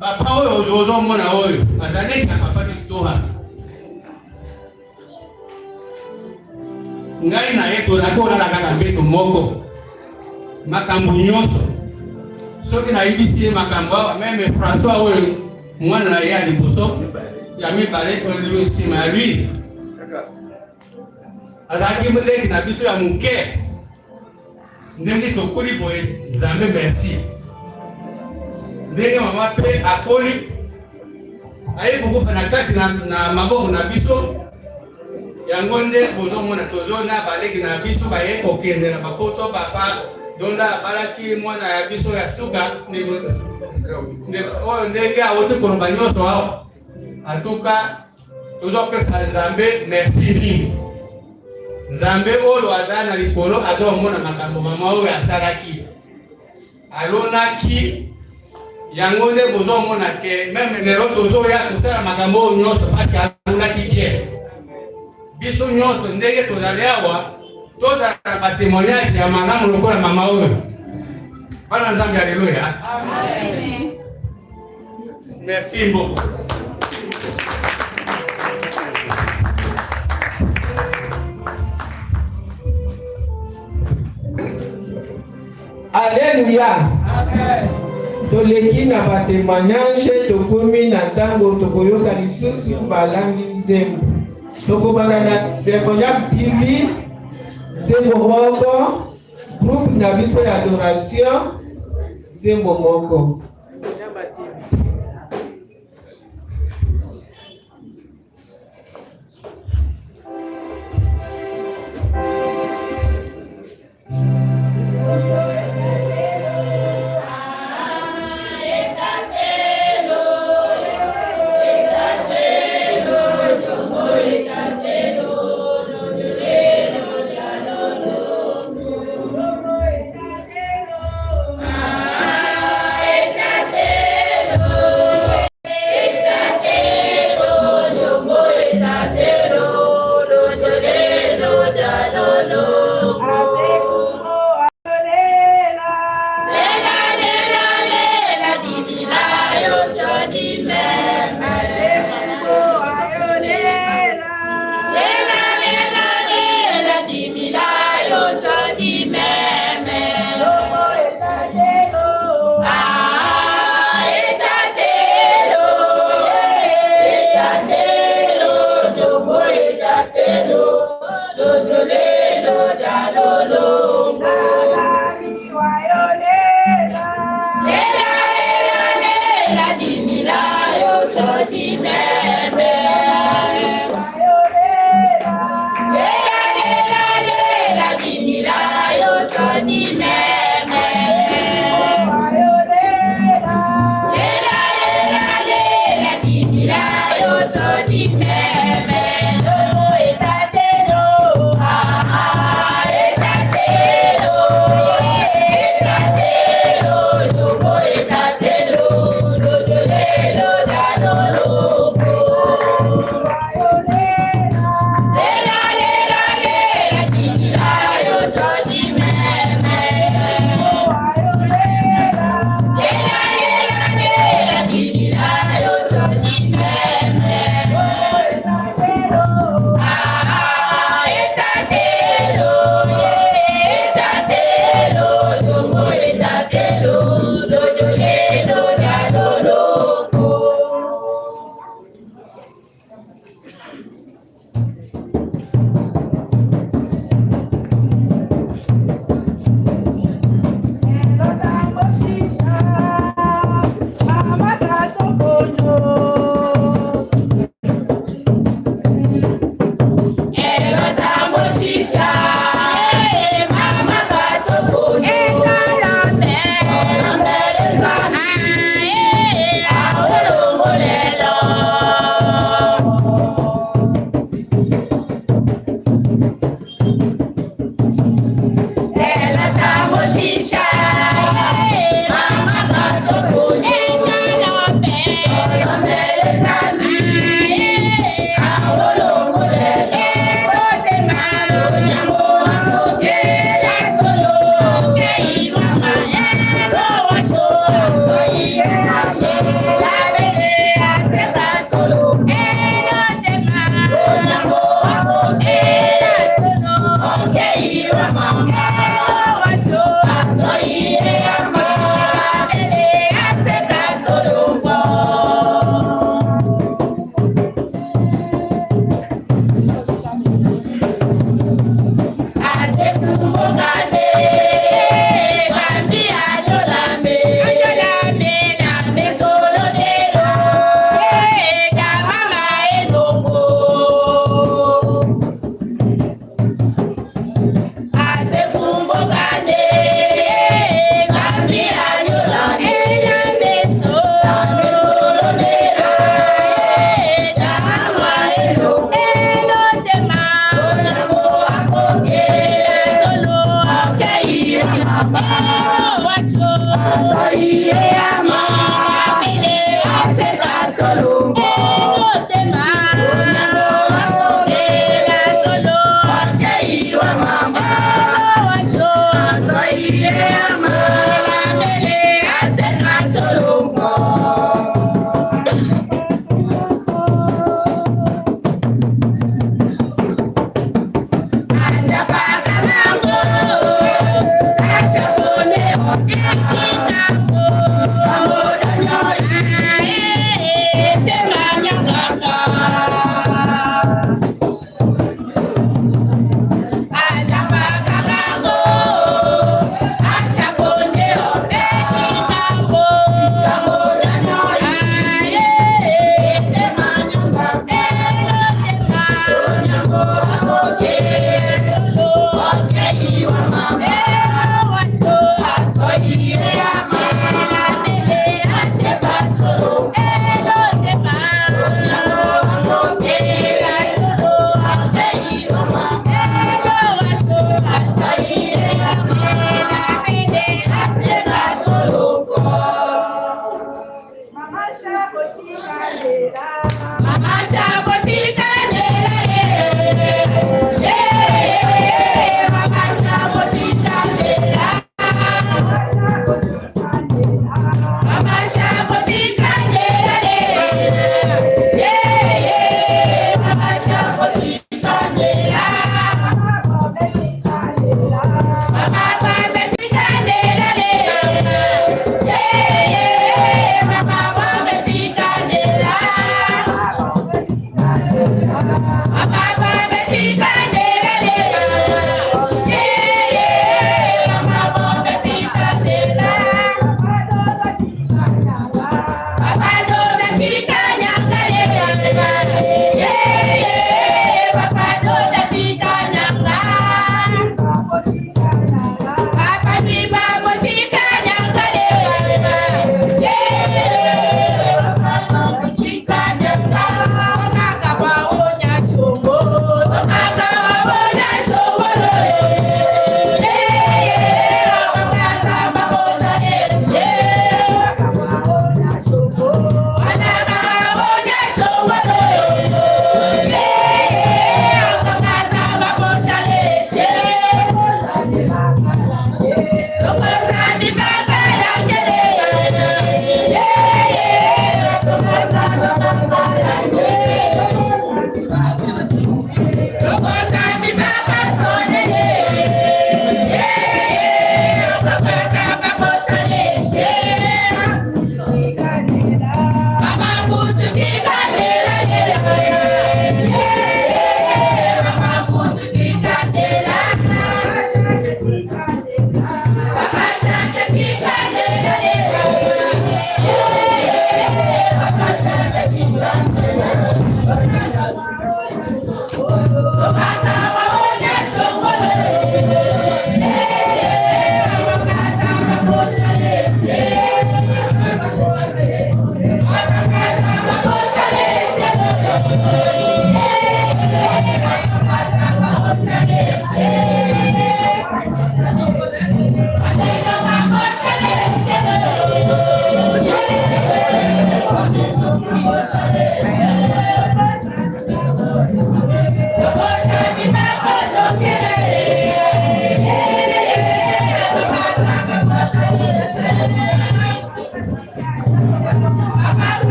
Papa oyo ozomona oyo azali na papa Victora, ngai na ye tozalaki kolala kaka mbeto moko, makambo nyonso soki nayebisi ye makambo awa, meme François oyo mwana na ye ya liboso ya mibale nsima ya Louise azalaki leki na biso ya moke. Ndenge tokoli boye, Nzambe merci. Ndenge mama mpe akoli aye kokufa na kati na, na maboko na biso, yango nde bozomona tozo na baleki na biso baye kokende na bapoto. Papa Donda abalaki mwana ya biso ya suka oyo ndenge awuti koloba nyonso awa. Atuka tozopesa Nzambe merci mingi. Nzambe oyo aza na likolo azomona makambo mama oyo asalaki, alonaki yango nde bozomona ke meme lelo tozoya kosala makambo oyo nyonso parce alonaki bien. Biso nyonso ndenge tozali awa tozala na batémoignage ya malamu lokola mama oyo. Bana Nzambe, aleluya. Merci beaucoup. Alleluia. Toleki na ba témoignage, tokomi na ntango tokoyoka lisusu balangi nzembo. Tokobanda na Témoignage TV, nzembo moko, groupe na biso ya adoration, nzembo moko.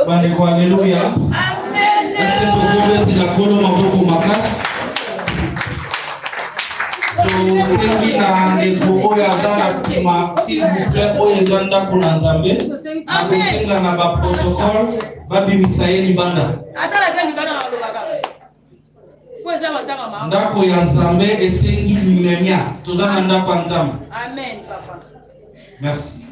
Bandeko, aleluya! Eske tokobetela Nkolo maboko makasi? Tosengi na ndeko oyo aza na nsima, s'il vous plaît, oyo eza ndako na Nzambe, nakosenga na baprotocole babimisa ye libanda. Ndako ya Nzambe esengi limemia. Toza na ndako ya Nzambe. Amen, papa. Merci.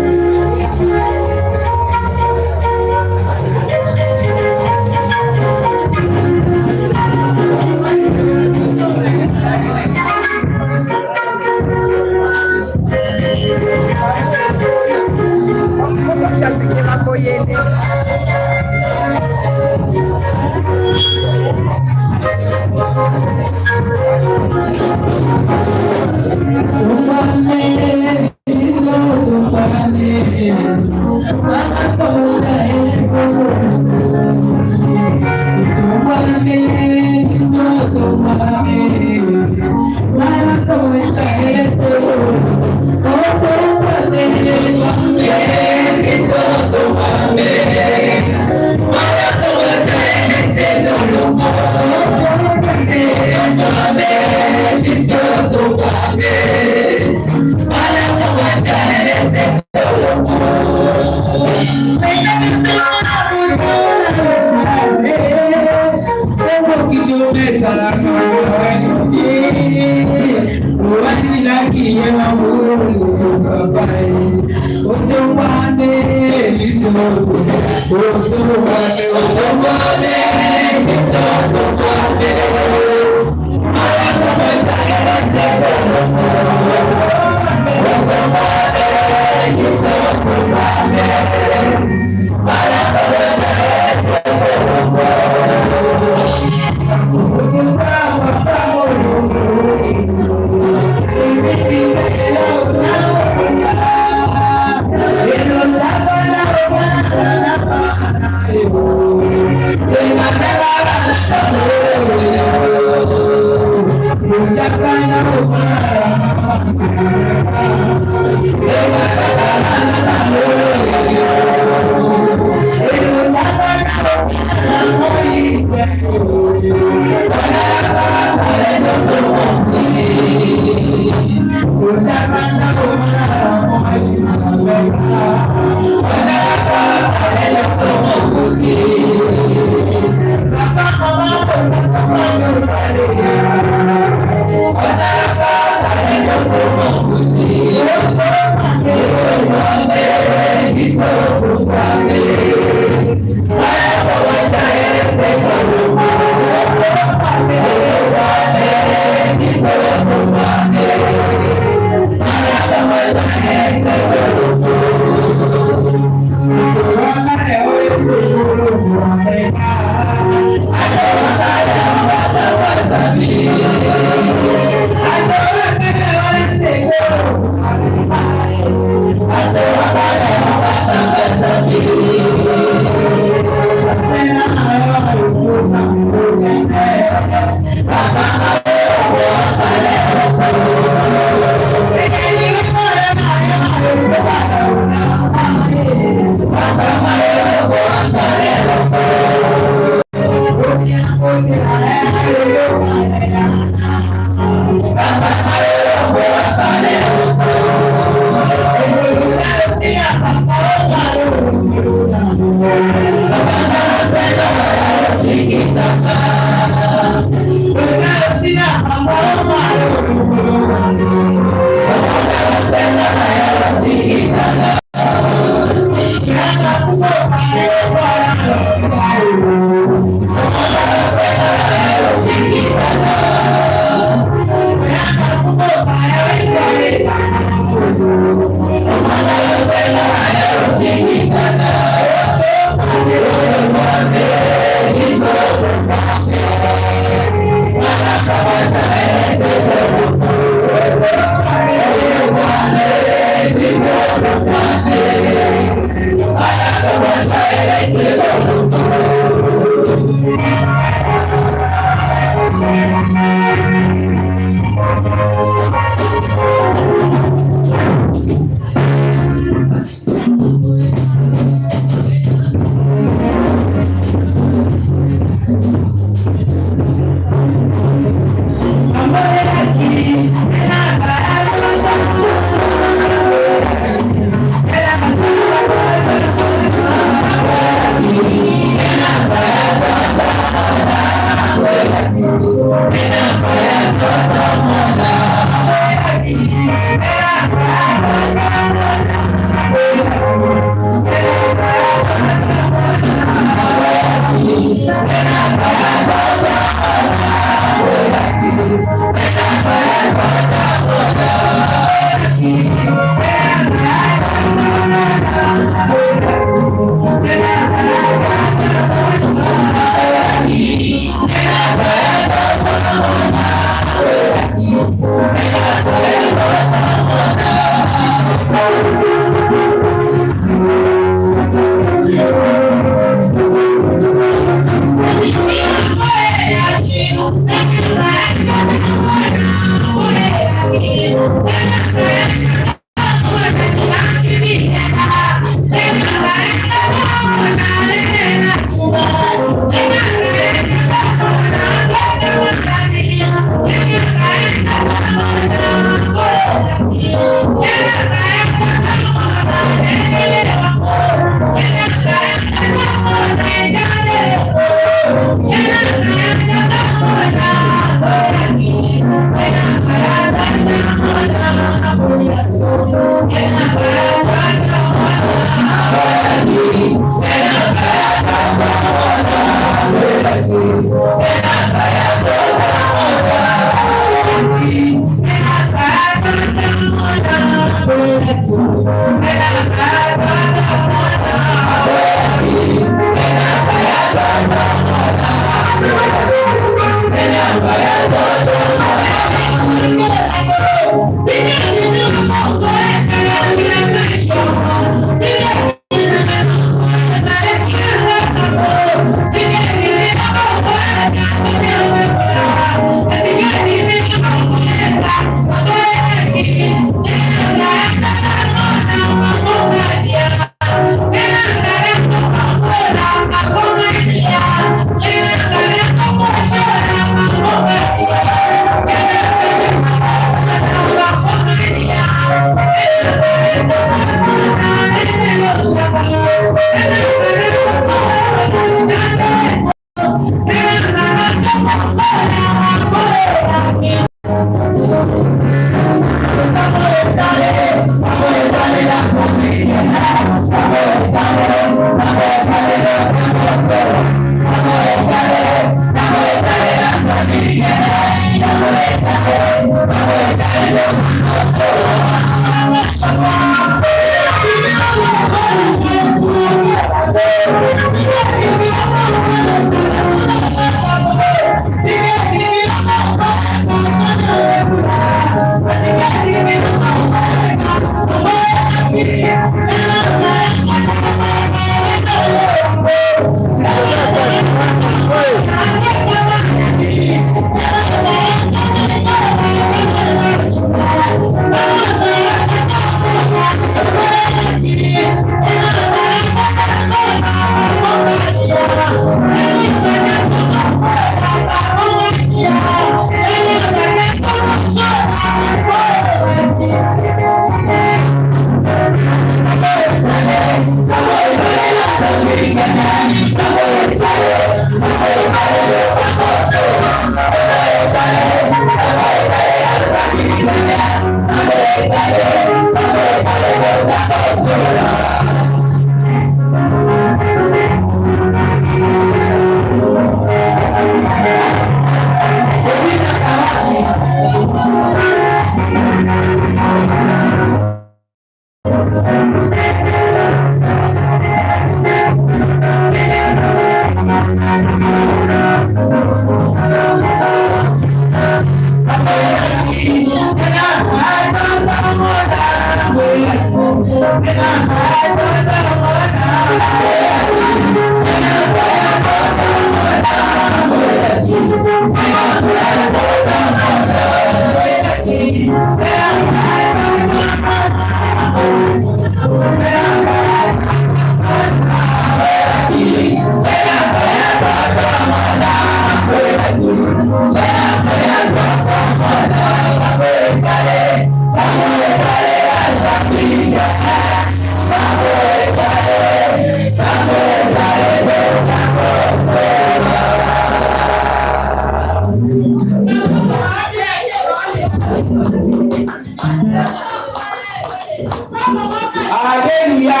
Alléluia.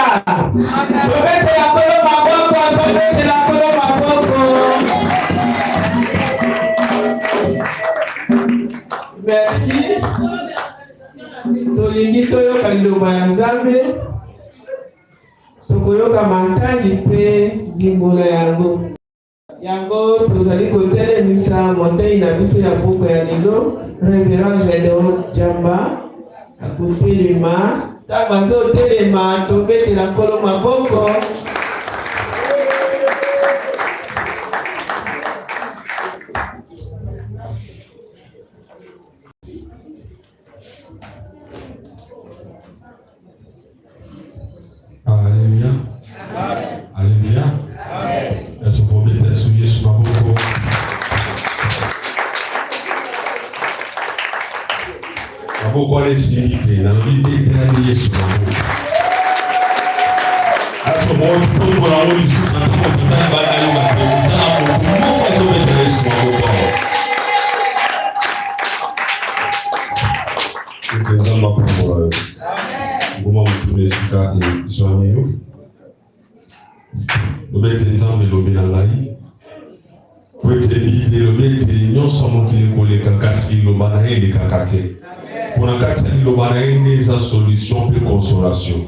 Tobetela Nkolo maboko, tobetela Nkolo maboko. Merci. Tolingi toyoka liloba ya Nzambe. Tokoyoka mantangi mpe ndimbola yango. Yango tozali kotelemisa motei na biso ya buku ya lelo, Reverend Gedeon Jamba akotelema. Ntango azotelema, tobetela Nkolo maboko. Alléluia. Alléluia. Yesu kobeta Yesu Yesu maboko. Maboko wana esimbi te, nalobi betelani Yesu maboko. Aso motombola yango lisusu na ntango toza na bana yoka te, eza na moto moko azobetela Yesu maboko awa. Loba ete Nzambe elobi na ngai, po ete Biblia elobi ete nyonso ya mokili ekoleka, kasi liloba na ye elekaka te. Mpo na kati ya liloba na ye nde eza solution mpe consolation.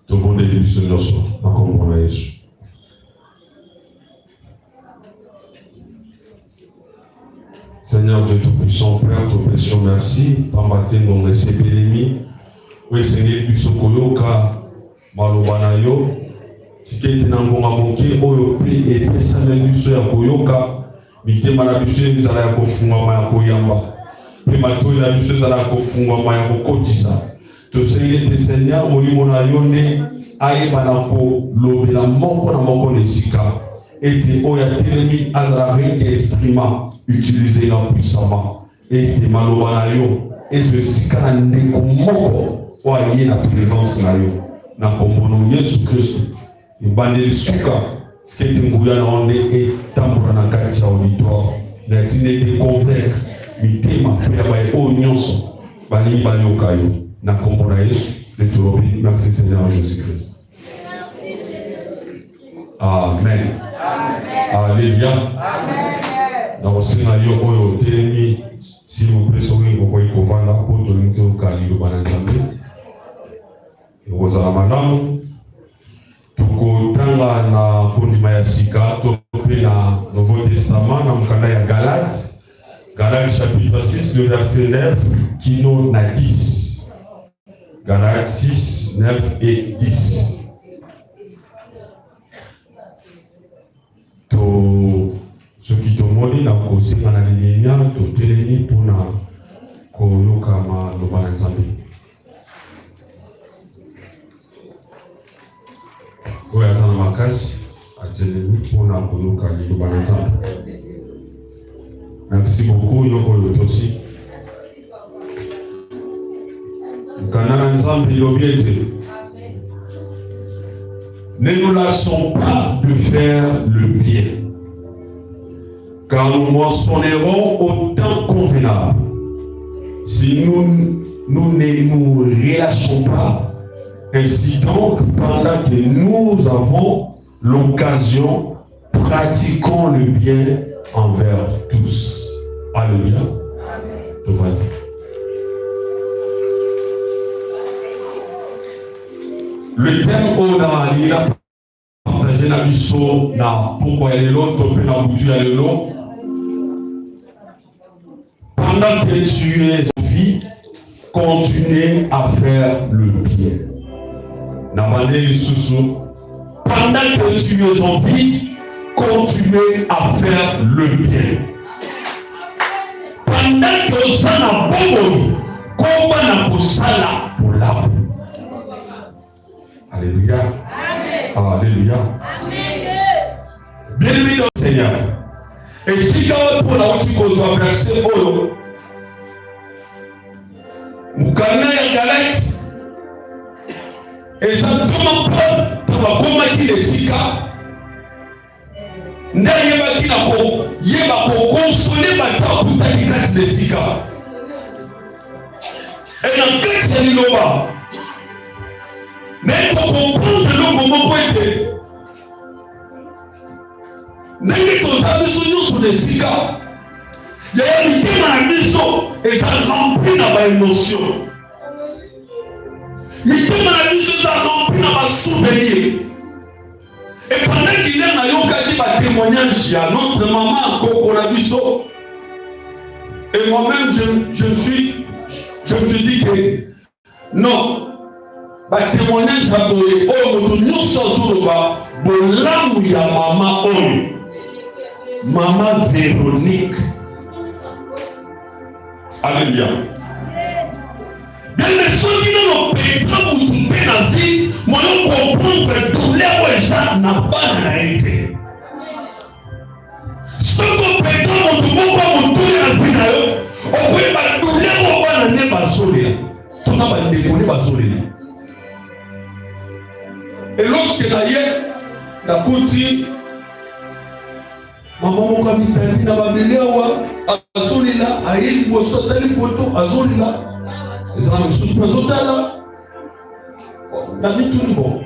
Tobondeli biso nyonso na nkombo na Yesu. Seigneur Dieu Tout-Puissant, Père Tout-Puissant, merci. Pamba te ngonga esepelemi oyo esengeli biso koyoka maloba na yo. Tika ete na ngonga moke oyo mpe epesameli biso ya koyoka, mitema na biso ezala ya kofungwama ya koyamba, mpe matoi na biso ezala ya kofungwama ya kokotisa. Tosengi ete Seigneur, Molimo na yo nde ayeba na kolobela moko na moko na esika ete oyo atelemi azala rien qu'instrument utilisé nga puissamment, ete maloba na yo ezwa esika na ndeko moko oyo aye na présence na yo na nkombo na Yesu Kristo. Ebandeli suka, tika ete nguya na yo nde etambola na kati ya auditoire na ntina ete convaincre mitema mpe ya baye oyo nyonso balingi bayoka yo na nkombo na Yesu nde tolobi merci Seigneur Jésus Christ. Amen. Alléluia. Nakosenga yo oyo otelemi, s'il vous plaît, soki okoki kovanda mpo tolingi toyoka liloba na Nzambe. Ekozala malamu tokotanga na kondima ya sika to mpe na Nouveau Testament na mokanda ya Galate, Galate chapitre 6 le verset 9 kino na 10. Galate 6, 9 et 10. To soki tomoni na kosenga na limemia totelemi mpona koyoka maloba na Nzambe. Oyo aza na makasi atelemi mpona koyoka liloba na Nzambe. Merci beaucoup yo oyo otosi. Mokanda na Nzambe elobi ete ne nous lassons pas de faire le bien, car nous moissonnerons au temps convenable si nous, nous ne nous relâchons pas. Ainsi donc, pendant que nous avons l'occasion, pratiquons le bien envers tous. Alléluia. Amen. Le thème oyo nalingi na partage na biso na pokwa ya lelo to mpe na butu ya lelo, pendant que tu es en vie, continue à faire le bien. Na bande lisusu, pendant que tu es en vie, continue à faire le bien. Pendant que oza na bomoi, koba na kosala bolamu. Alléluia. Alléluia. Bien-aimé dans le Seigneur. Esika oyo mpo nauti kozwa verset oyo, mokanda ya Galate eza ntoma Paul ntango akomaki esika nde ayebaki na koyeba kokonsole bato akutaki kati na esika e na kati ya liloba naye kokomprendre eloko moko ete ndenge toza biso nyonso na esika yaya mitema na biso eza rempli na baemotion mitema na biso eza rempli na basouvenir. Et pendant qu'il est nayokaki ba témoignage ya notre maman koko na biso, et moi-même je, je, je me suis dit que non, ba témoignage ya boye oyo moto nyonso azoloba bolamu ya mama oyo, mama Véronique. Alléluia. Bien soki nano petra mutu mpe na vie moyo comprendre douleur oyo eza na bana na ye te. Soki opetra motu moko ya motuya na vie na yo, okoyeba douleur oyo bana nde bazolela to na bandeko nde bazolela. Et lorsque na ye nakuti Mama moko amitandi na mabele awa azolela, aye liboso atali foto azolela, eza na mosusu mpe azotala na mituni, bon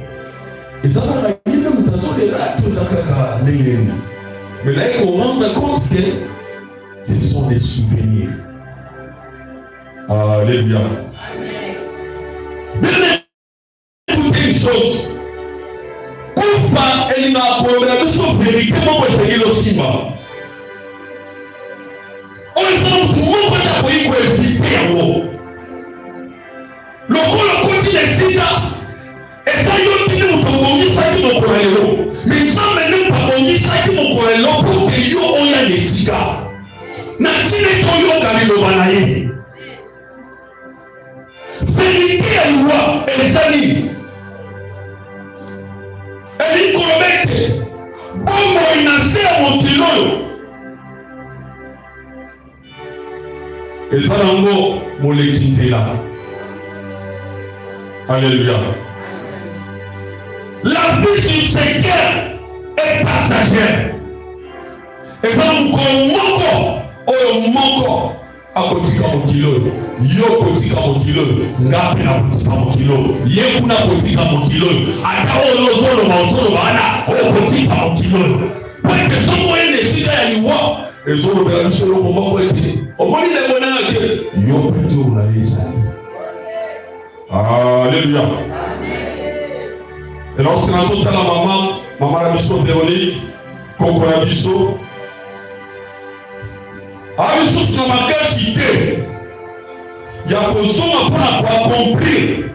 eza kaka ye nde moto azolela. Ah, toza kaka ndenge nini. Mais naye ko rendre compte que ce sont des souvenirs. Alléluia. Bien écoutez une chose. Kufa elingaka kolobela biso verite moko esengeli osimba. Oyo eza motu moko te akoki koevite yango. Lokola okoti na esika eza yo te nde moto obongisaki mokolo ya lelo, me Nzambe nde moto abongisaki mokolo ya lelo mpo te yo oya na esika na ntina ete oyoka liloba na ye. Verite ya liwa eza nini? Elingi koloba ete bomoi na nse ya mokili oyo eza nango moleki nzela. Alléluia. La vie sur cette terre est passagère. Eza na mokolo moko oyo moko akotika mokili oyo, yo okotika mokili oyo, nga mpe nakotika mokili oyo, ye kuna akotika mokili oyo, ata oyo ozoloba ozoloba wana okotika mokili oyo, po ete soki oye na esika ya liwa ezolobela biso eloko moko ete omoni ndeko na yo te, yo mpe tour na ye ezali. Alléluia. Et lorsque nazotala mama, mama na biso Véronique, koko na biso, aza lisusu na makasi te ya kozonga mpo na koakomplir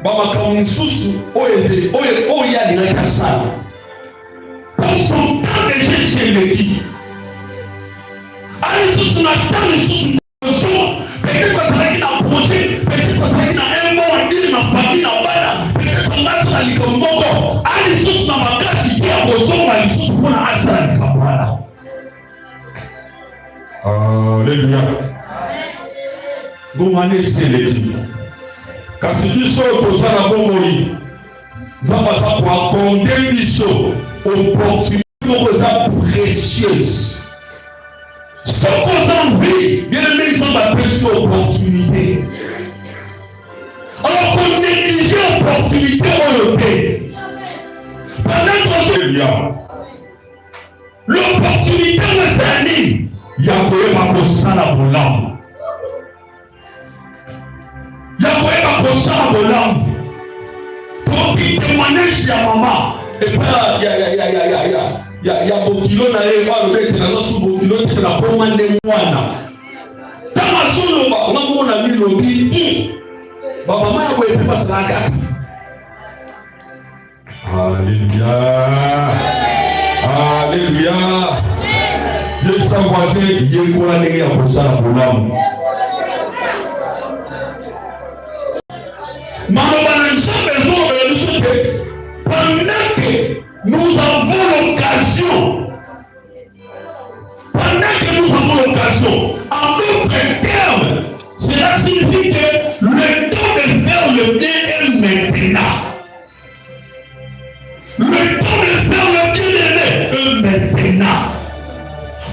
bamakambo mosusu oyo oyo ye alingaki asala mpo son temps deja esi eleki aza lisusu na temps lisusu kozonga. Peut-être azalaki na projet, peut-être azalaki na un mot à dire na famille, na bana, peut-être anga asala likambo moko, a lisusu na makasi te ya kozonga lisusu mpona asala likambo wana. Alléluia. Ngonga nde esi eleki, kasi biso toza na bomoi, Nzambe aza koakonde biso opportunité moko eza précieuse. Soki oza vie, bien aimé, Nzambe apesi yo opportunité. Alors ko négliger opportunité oyo te. Pendant que l'opportunité oyo eza nini? Ya koyeba kosala bolamu. Ya koyeba kosala bolamu. Toki témoignage ya mama epai ya ya ya ya ya ya ya ya bokilo na ye oyo alobi ete naza su bokilo te mpe nakoma nde mwana. Ntango azoloba nga moko na milobi bamama ya boye mpe basalaka kaka. Alléluia. Alléluia. Yebisa voisin yekola ndenge ya kosala bolamu. Maloba na Nzambe ezolobela biso te pendant que nous avons l'occasion, pendant que nous avons l'occasion, en d'autres termes, cela signifie que le temps de faire le bien est maintenant. Le temps de faire le bien est maintenant.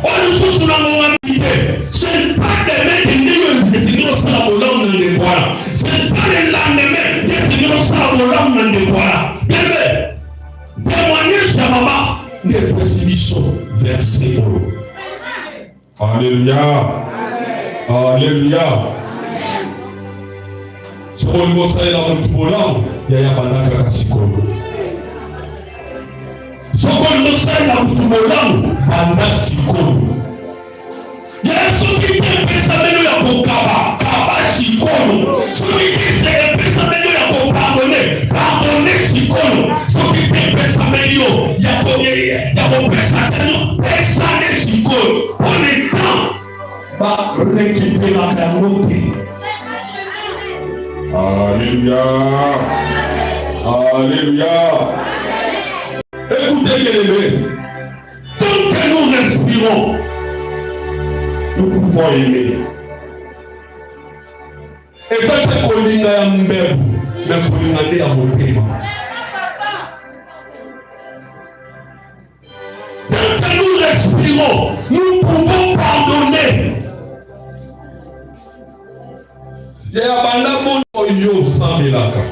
Oyo lisusu na ngonga mingi te. Ce n'est pas demain que nde yo esengeli osala bolamu na ndeko wana. Ce n'est pas le lendemain nde esengeli osala bolamu na ndeko wana. Bien aimé, témoignage ya mama nde epesi biso verset oyo. Alléluia. Alléluia. Soki olingi osalela motu bolamu, yaya banda kaka sikoyo. Soki olingi osalela motu bolamu, banda sikoyo. Yaya soki te epesamelo ya kokaba, kaba sikoyo. Soki te epesamelo ya kopardone, pardone sikoyo. Soki te epesameli yo ya kopesa tano, pesa nde sikoyo. Mpo le temps barekiperaka yango te. Alléluia. Alléluia. Écoutez, bien-aimés, tant que nous respirons, nous pouvons aimer. Eza te kolinga ya mbebu, me kolinga nde ya motema. Tant que nous respirons, nous pouvons pardonner. Ya banda boni oyo osambelaka?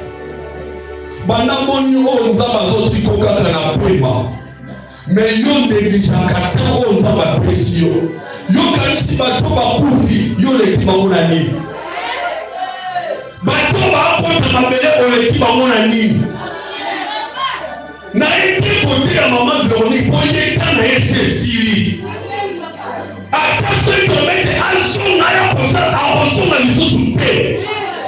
Banda boni oyo Nzambe azotika yo kaka na pema, me yo negligeaka ntango oyo Nzambe apesi yo. Yo kanisi bato bakufi, yo oleki bango na nini? Bato bakota mabele, oleki bango na nini? Naye te koteya mama Veronique mpo ye ta na ye se esili. Ata soki toloba ete azonga ya kosala, akozonga lisusu te.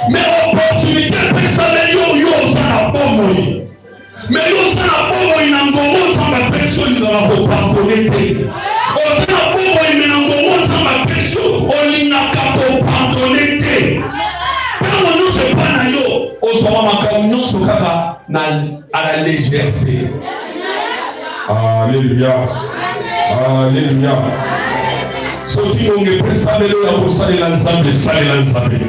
Me opportunité epesameli yo, yo oza na bomoi. Me yo oza na bomoi na ngongo Nzambe apesi yo, olingaka kopardone te. Oza na bomoi me na ngongo Nzambe apesi yo, olingaka kopardone te. Ntango nyonso epai na yo, ozwaka makambo nyonso kaka na à la légèreté. Alléluia. Alléluia. Soki ngonga epesameli yo ya kosalela Nzambe, salela Nzambe.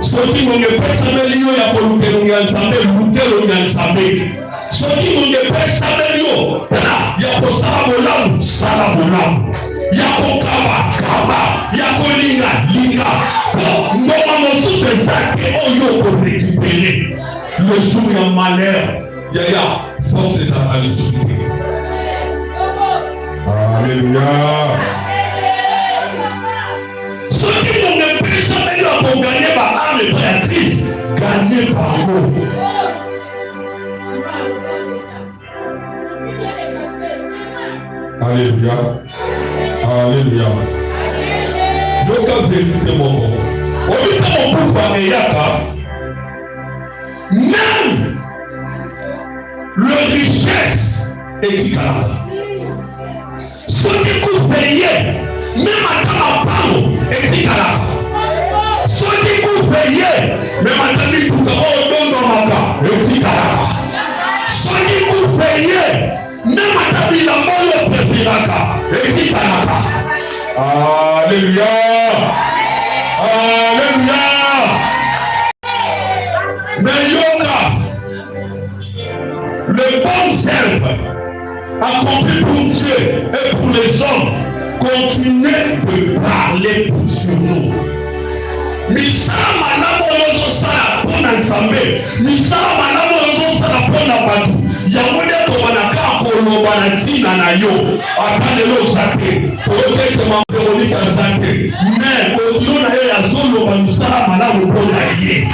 Soki ngonga epesameli yo ya koluka elongi ya Nzambe, luka elongi ya Nzambe. Soki ngonga epesameli yo tala ya kosala bolamu, sala bolamu. Ya kokaba, kaba. Ya kolinga, linga. Po ngonga mosusu eza te oyo okorekipere. Le jour ya malheur, yaya, force ezalaka lisusu te. Alléluia. Soki ngonga epesameli ya koganye ba arme epai ya Christ, ganye bango. Alléluia. Alléluia. Yoka verite moko. Oyebi ntango kufa eyaka, même le richesse etikalaka. Soki kufa eye, meme ata mapango etikalaka. Soki kufa eye, meme ata mituka oyo odondomaka etikalaka. Soki kufa eye, meme ata bilamba oyo opreferaka etikalaka. Alleluia, alleluia. Mais yoka, le bon œuvre accompli pour Dieu et pour les hommes continuez de parler pour sur nous. Misala malamu oyo ozosala mpo na Nzambe, misala malamu oyo ozosala mpo na bato, yango nde ekobanda kaka koloba na ntina na yo. Ata lelo oza te, toyoki ete ma Veronique aza te, mais bokilo na ye azoloba misala malamu mpo na ye.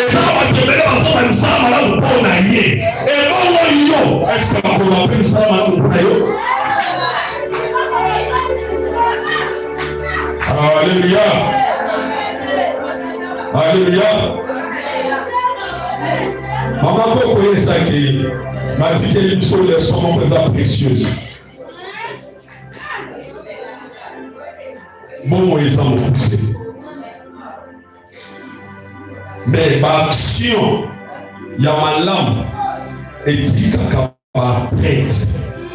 Eza na bato ebele bazoloba misala malamu mpo na ye. Ebongo yo, eske bakoloba mpe misala malamu mpo na yo? Alléluia. Alléluia. Mama koko yesaki batikeli biso leçon moko eza précieuse. Bomoi eza mokuse. Mais ba action ya malamu etikaka ba prêtre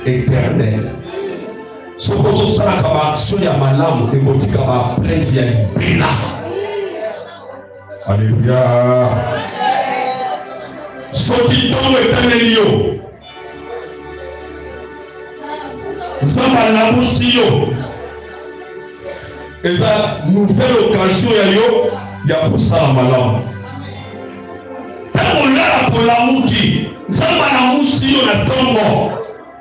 éternel. Soki ozosalaka ba action ya malamu ekotika ba prêtre ya libela. Alléluia. Soki ntongo etaneli yo, Nzambe alamusi yo, eza nouvelle occasion ya yo ya kosala malamu. Ntango olala kolamuki, Nzambe alamusi yo na ntongo,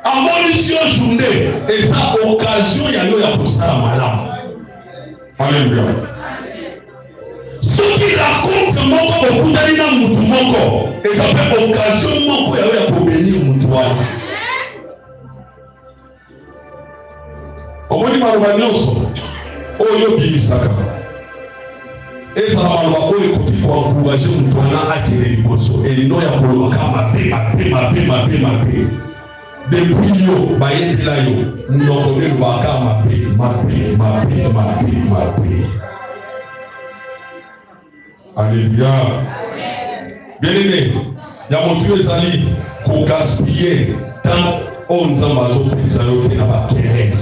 amonisi yo journée, eza occasion ya yo ya kosala malamu. Alléluia. Soki rencontre moko okutani na mutu moko, eza mpe occasion moko ya yo ya kobenir mutu wana. Omoni maloba nyonso oyo obimisaka ezala maloba oyo ekoki koencourage moto wana akende liboso, eno ya kolobaka mabe mabe mabe mabe mabe. Depuis yo bayebela yo monoko nde elobaka mabe mabe mabe mabe mabe. Alléluia. Bien-aimé, ya motu ezali kogaspille temps oyo Nzambe azopesa yo te na bakerele,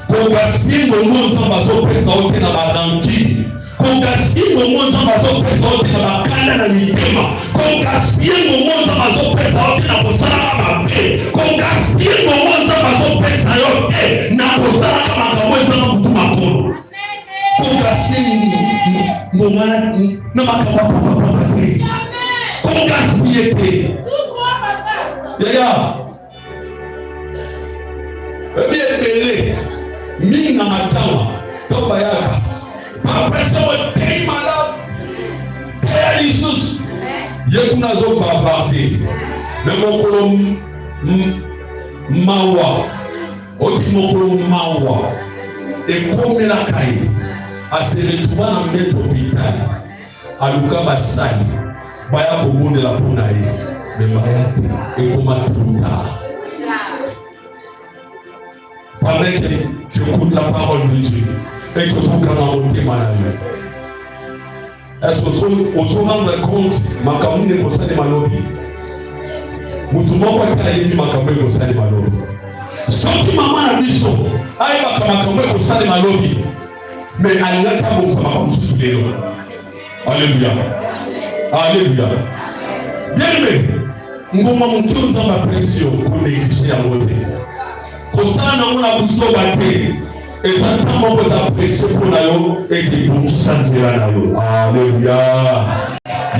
kogaspille ngongo Nzambe azopesa yo te na barankine, kogaspille ngongo Nzambe azopesa yo te na bakanda na mitema, kogaspille ngongo Nzambe azopesa yo te na kosalaka mabe, kogaspille ngongo Nzambe azopesa yo te na kosalaka makambo ezanga motu makolo, kogaspille ngonga na makambo ya papapapa te. Kogaspille te. Yaya, ebi ebele mingi na matanga to bayaka bapesa otei malamu teya lisusu ye kuna azobavarde me mokolo mawa oki mokolo mawa ekomelaka ye ase retrouva na mbeto hopital aluka basali baya kobondela mpo na ye me baya te ekoma trop tard. Pendant que tu écoutes la parole de Dieu et que ozokanga motema na yo, est-ce que ozo rendre compte makambo nini ekosalema lobi? Motu moko ata ayebi makambo ekosalema lobi. Soki mama na biso ayebaka makambo ekosalema lobi, me alingaki abongisa makambo mosusu lelo. Alleluya, alleluya. Bien-aimé, ngoma moke oyo Nzambe apesi yo, koneglige yango te, kosala nango na buzoba te. Eza ntango moko eza précieux mpo na yo ete ebongisa nzela na yo. Alleluya,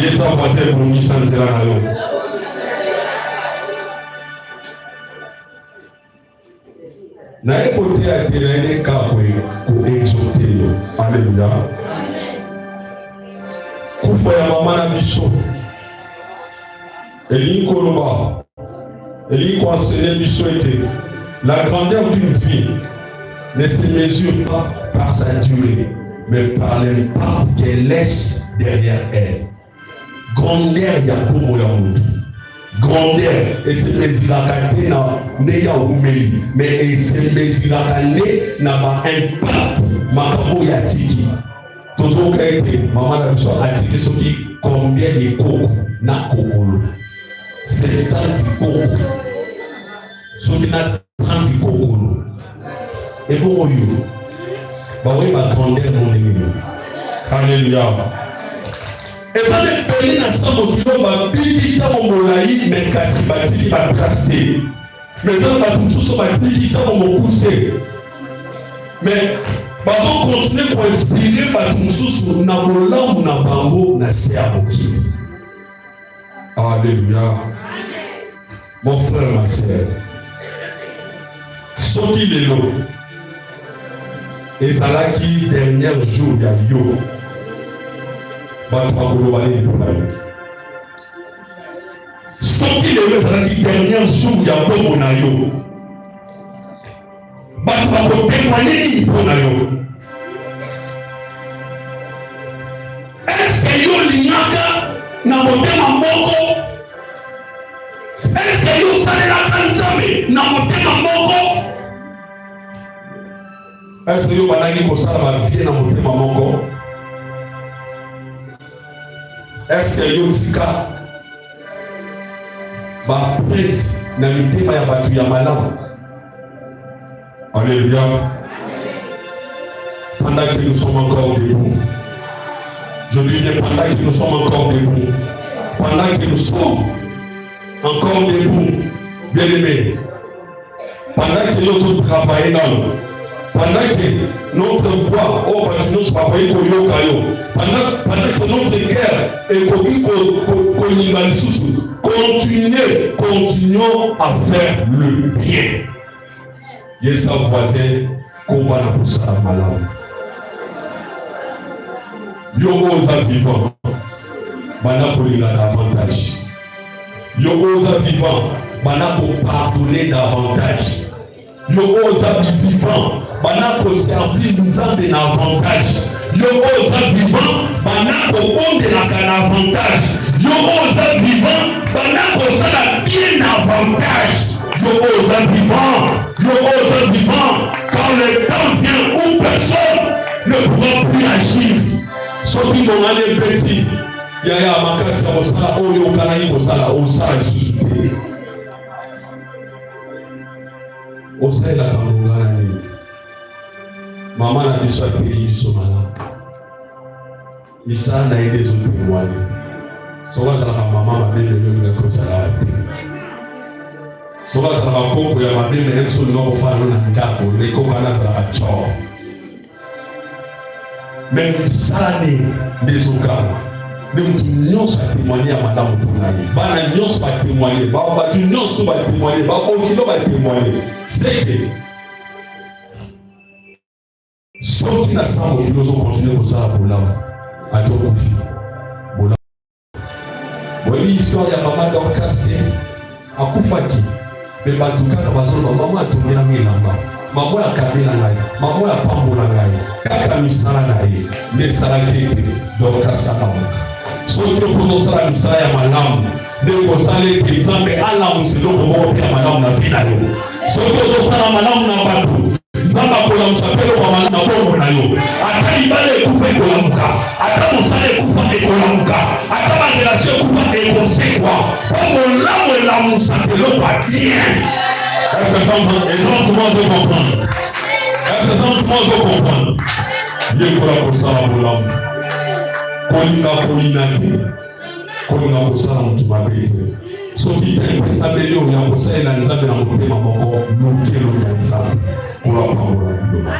yesa voisin, ebongisa nzela na yo. Naye koteya te, naye nde kaka koexhorte yo. Alleluya. Kufa ya mama na biso elingi koloba, elingi koenseigne biso ete la grandeur d'une vie ne se mesure pas par sa durée, mais par l'impact qu'elle laisse derrière elle. Grandeur ya kombo ya motu, grandeur esemezilaka te na ndenge awumeli, mais esemezilaka nde na ba impact makambo oyo atiki. Tozoka ete mama na biso atiki soki combien de koko na kokolo, 70 koko soki na 30 kokolo. Ebongo yo bakoyeba grandeur mo ndenge yo. Alleluia. Eza na ebele na sa mokili oyo babiki ntango molai, me kasi batiki batrace te. Me eza na bato mosusu babiki ntango mokuse, me bazokontinue koinspire bato mosusu na bolamu na bango na se ya mokili. Alleluia. Mon frère, ma sœur, soki lelo ezalaki dernier jour ya yo, bato bakoloba nini mpo na yo? Soki lelo ezalaki dernier jour ya bongo na yo, bato bakotemoigne nini mpo na yo? Eske yo olingaka na motema moko? Eske yo osalelaka Nzambe na motema moko? Eske yo obandaki kosala babie na motema moko? Eske yo tika baprete na mitema ya bato ya malamu? Alléluia. Pendant que nous sommes encore debout, je dis bien pendant que nous sommes encore debout, pendant que nous sommes encore debout, bien-aimés, pendant que nous sommes travaillons dans nous, pendant que notre voix, oh, bato nyonso bakoki koyoka yo, pendant que notre cœur ekoki kolinga lisusu, continuez, continuons à faire le bien. Yesa voisin, koba na kosala malamu. Yo oyo oza vivant, banda kolinga davantage. Yo oyo oza vivant, banda kopardonne davantage. Yo oyo oza vivant, banda koservir Nzambe na avantage. Yo oyo oza vivant, banda kobondelaka na avantage. Yo oyo oza vivant, banda kosala bien na avantage. Yo oyo oza vivant, yo oyo oza vivant, quand le temps vient où personne ne pourra plus agir. Soki ngongani ebeti, yaya makasi ya kosala oyo okanaki kosala, osala lisusu te. Osalelaka ngonga na nini? Mama na biso ateli biso malamu, misala na ye nde ezotemwani. Soki azalaka mama mabe, lelo olingaki kozala te. Soki azalaka koko ya mabe, me biso olinga kofanda na ndako nde koko wana azalaka cor. Me misala ne nde ezokanga. Nde moto nyonso atemoigne ya malamu mpo na ye. Bana nyonso batemoigne, bato nyonso to batemoigne, babokilo batemoigne. Seke soki na sa mokili ozokontinue kosala bolamu ata okufi bolamu. Boyebi histoire ya mama Dorcas te, akufaki me bato kaka bazoloba mama atongelanga elamba, mama akabela ngai, mama apambola ngai. Kaka misala na ye nde esalaki ete Dorcas alamuka. Soki okozosala misala ya malamu nde kosala ete Nzambe alamusa eloko moko mpe ya malamu na vi na yo. Soki ozosala malamu na bato, Nzambe akolamusa mpe eloko ya malamu na bomoi na yo. Ata libala ekufa ekolamuka, ata mosala ekufa ekolamuka, ata barelation ekufa ekosekwa, mpo bolamu elamusaka eloko ya bien. Est-ce que eza moto moko azo comprendre? Est-ce que eza moto moko azo comprendre? Yekola kosala bolamu, kolinga koyina te. Kolinga kosala moto mabe te. Soki te epesameli oyo ya kosalela Nzambe na motema moko, lukelo ya Nzambe. Nkolo apambola bino.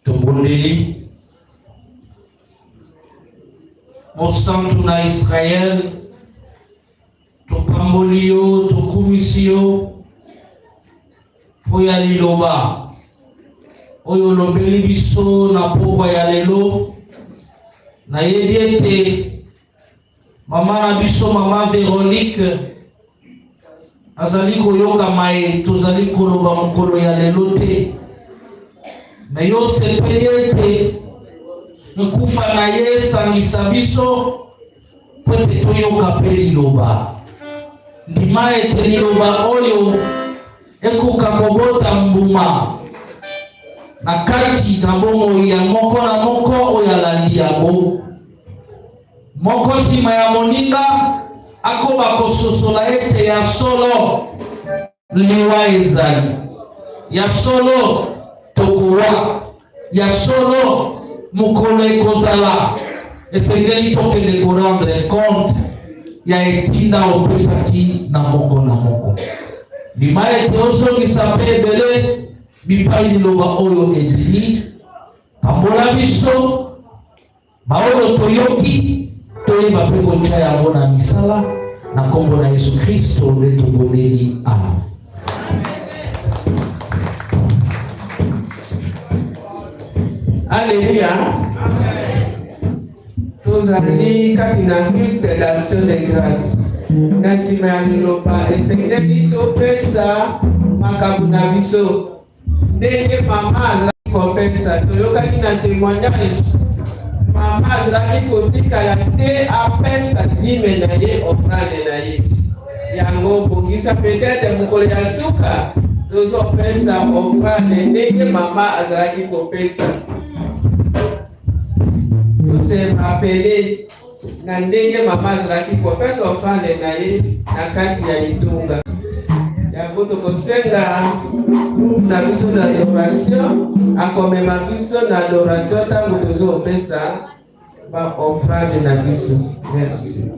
Tobondeli. Mosantu na Israel, topamboli yo, tokumisi yo mpo ya liloba oyo olobeli biso na pokwa ya lelo. Nayebi ete Mama na biso, mama Veronique, azali koyoka maye tozali koloba mokolo ya lelo te, me yo osepeli ete nkufa na ye esangisa biso mpo ete toyoka mpe liloba. Ndima ete liloba oyo ekoka kobota mbuma na kati na bomoi ya moko na moko oyo alandi yango. Moko nsima ya moninga akoba kososola ete ya solo liwa ezali, ya solo tokowa, ya solo mokolo ekozala, esengeli tokende korendre compte ya etinda opesaki na moko na moko. Ndima ete ozongisa mpe ebele bipai liloba oyo ebimi. Pambola biso Baoyo toyoki, toyeba mpe kotya yango na misala. Na nkombo na Yesu Kristo nde tobondeli, amen. Alléluia. Tozali kati na culte d'action de grâce. Na nsima ya liloba esengeli topesa makambo na biso. Ndenge mama azalaki kopesa, toyokaki na temoignage, mama azalaki kotikala te apesa dime na ye, ofrande na ye. Yango bongisa peut-être mokolo ya suka tozopesa ofrande ndenge mama azalaki kopesa. Tose rappeler na ndenge mama azalaki kopesa ofrande na ye na kati ya litunga. Yango tokosenga groupe na biso na adoration akomema biso na adoration ntango tozopesa ba ofrande na biso. Merci.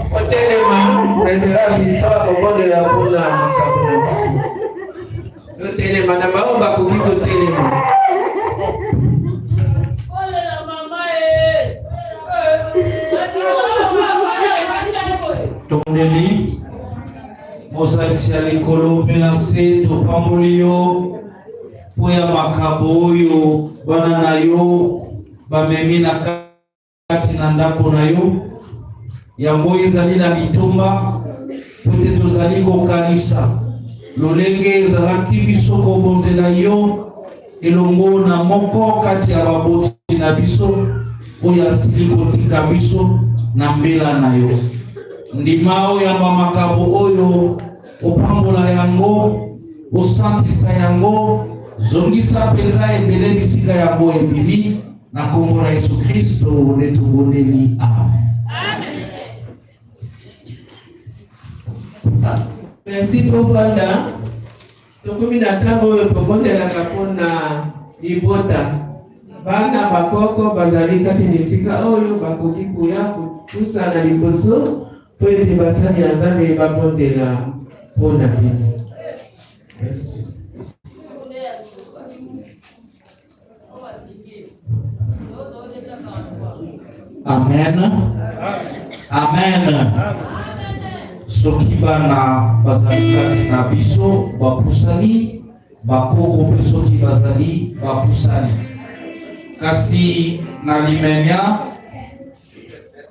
Kotelema, Reverend Biso akobondela mpona makambo na biso. Totelema na bango bakoki kotelema. Tondeli mozalisi ya likolo mpe na nse, topamboli yo mpo ya makambo oyo bana na yo bamemi na kati na ndako na yo. Yango ezali na litomba mpo ete tozali kokanisa lolenge ezalaki biso kobonzela yo elongo na moko kati ya baboti na biso oyo asili kotika biso na mbela na yo. Ndima oyamba makabo oyo, opambola yango, osantisa yango, zongisa mpenza ebele bisika yango ebimi. Na nkombo na Yesu Kristo nde tobondeli, amen. Merci Tofanda. Tokomi na ntango oyo tobondelaka mpo na libota. Bana bakoko bazali kati na esika oyo bakoki koya kopusana liboso mpo ete basali ya Nzambe babondela mpo na bino. Merci. Amen. Amen. Soki bana bazali kati na biso bapusani, bakoko mpe soki bazali bapusani. Kasi na limemia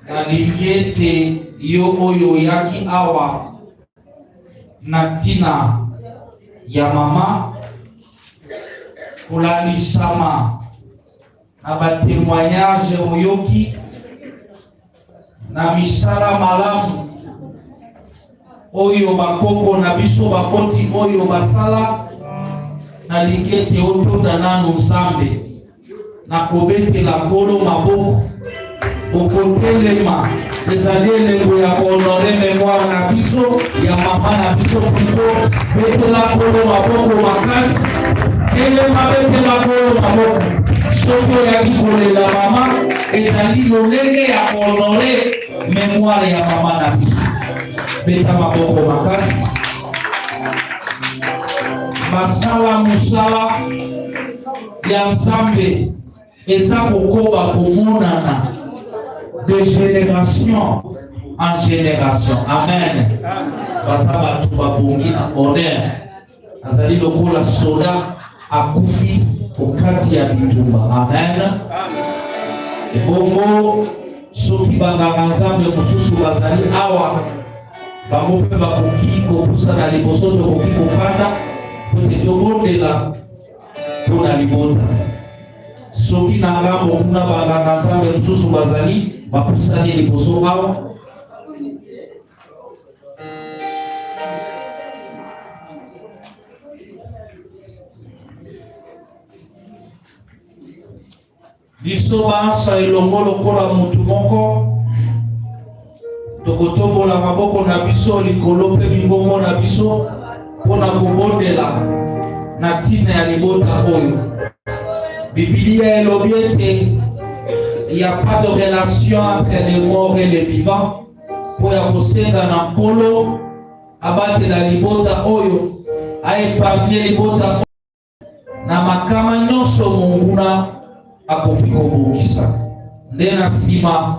nalingi ete yo oyo oyaki awa na ntina ya mama kolandisama na batemoignage oyoki na misala malamu oyo bakoko na biso baboti oyo basala, nalingi ete otonda nanu Nzambe na kobetela Nkolo maboko, okotelema. Ezali elembo ya kohonore memoire na biso ya mama na biso plito. Betela Nkolo maboko makasi, telema, betela Nkolo maboko. Soki oyaki kolela mama, ezali lolenge ya kohonore memoire ya mama na biso. Beta maboko makasi. Basala mosala ya Nzambe eza kokoba komonana de génération en génération. Amen. Baza bato babongi na honneur. Azali lokola soda akufi okati ya bitumba. Amen. Ebongo soki banganga nzambe mosusu bazali awa, bango mpe bakoki kopusana liboso, tokoki kofanda po te tobondela mpo na libota. Soki na ngambo kuna banganga nzambe mosusu bazali, bapusani liboso awa. Biso banso elongo lokola motu moko tokotombola maboko na biso likolo mpe mingongo na biso mpo na kobondela na ntina ya libota oyo. Biblia elobi ete il y a pas de relation entre les morts et les vivants, mpo ya kosenga na Nkolo abatela libota oyo, aepargne libota na makama nyonso monguna akoki kobongisa. Nde na nsima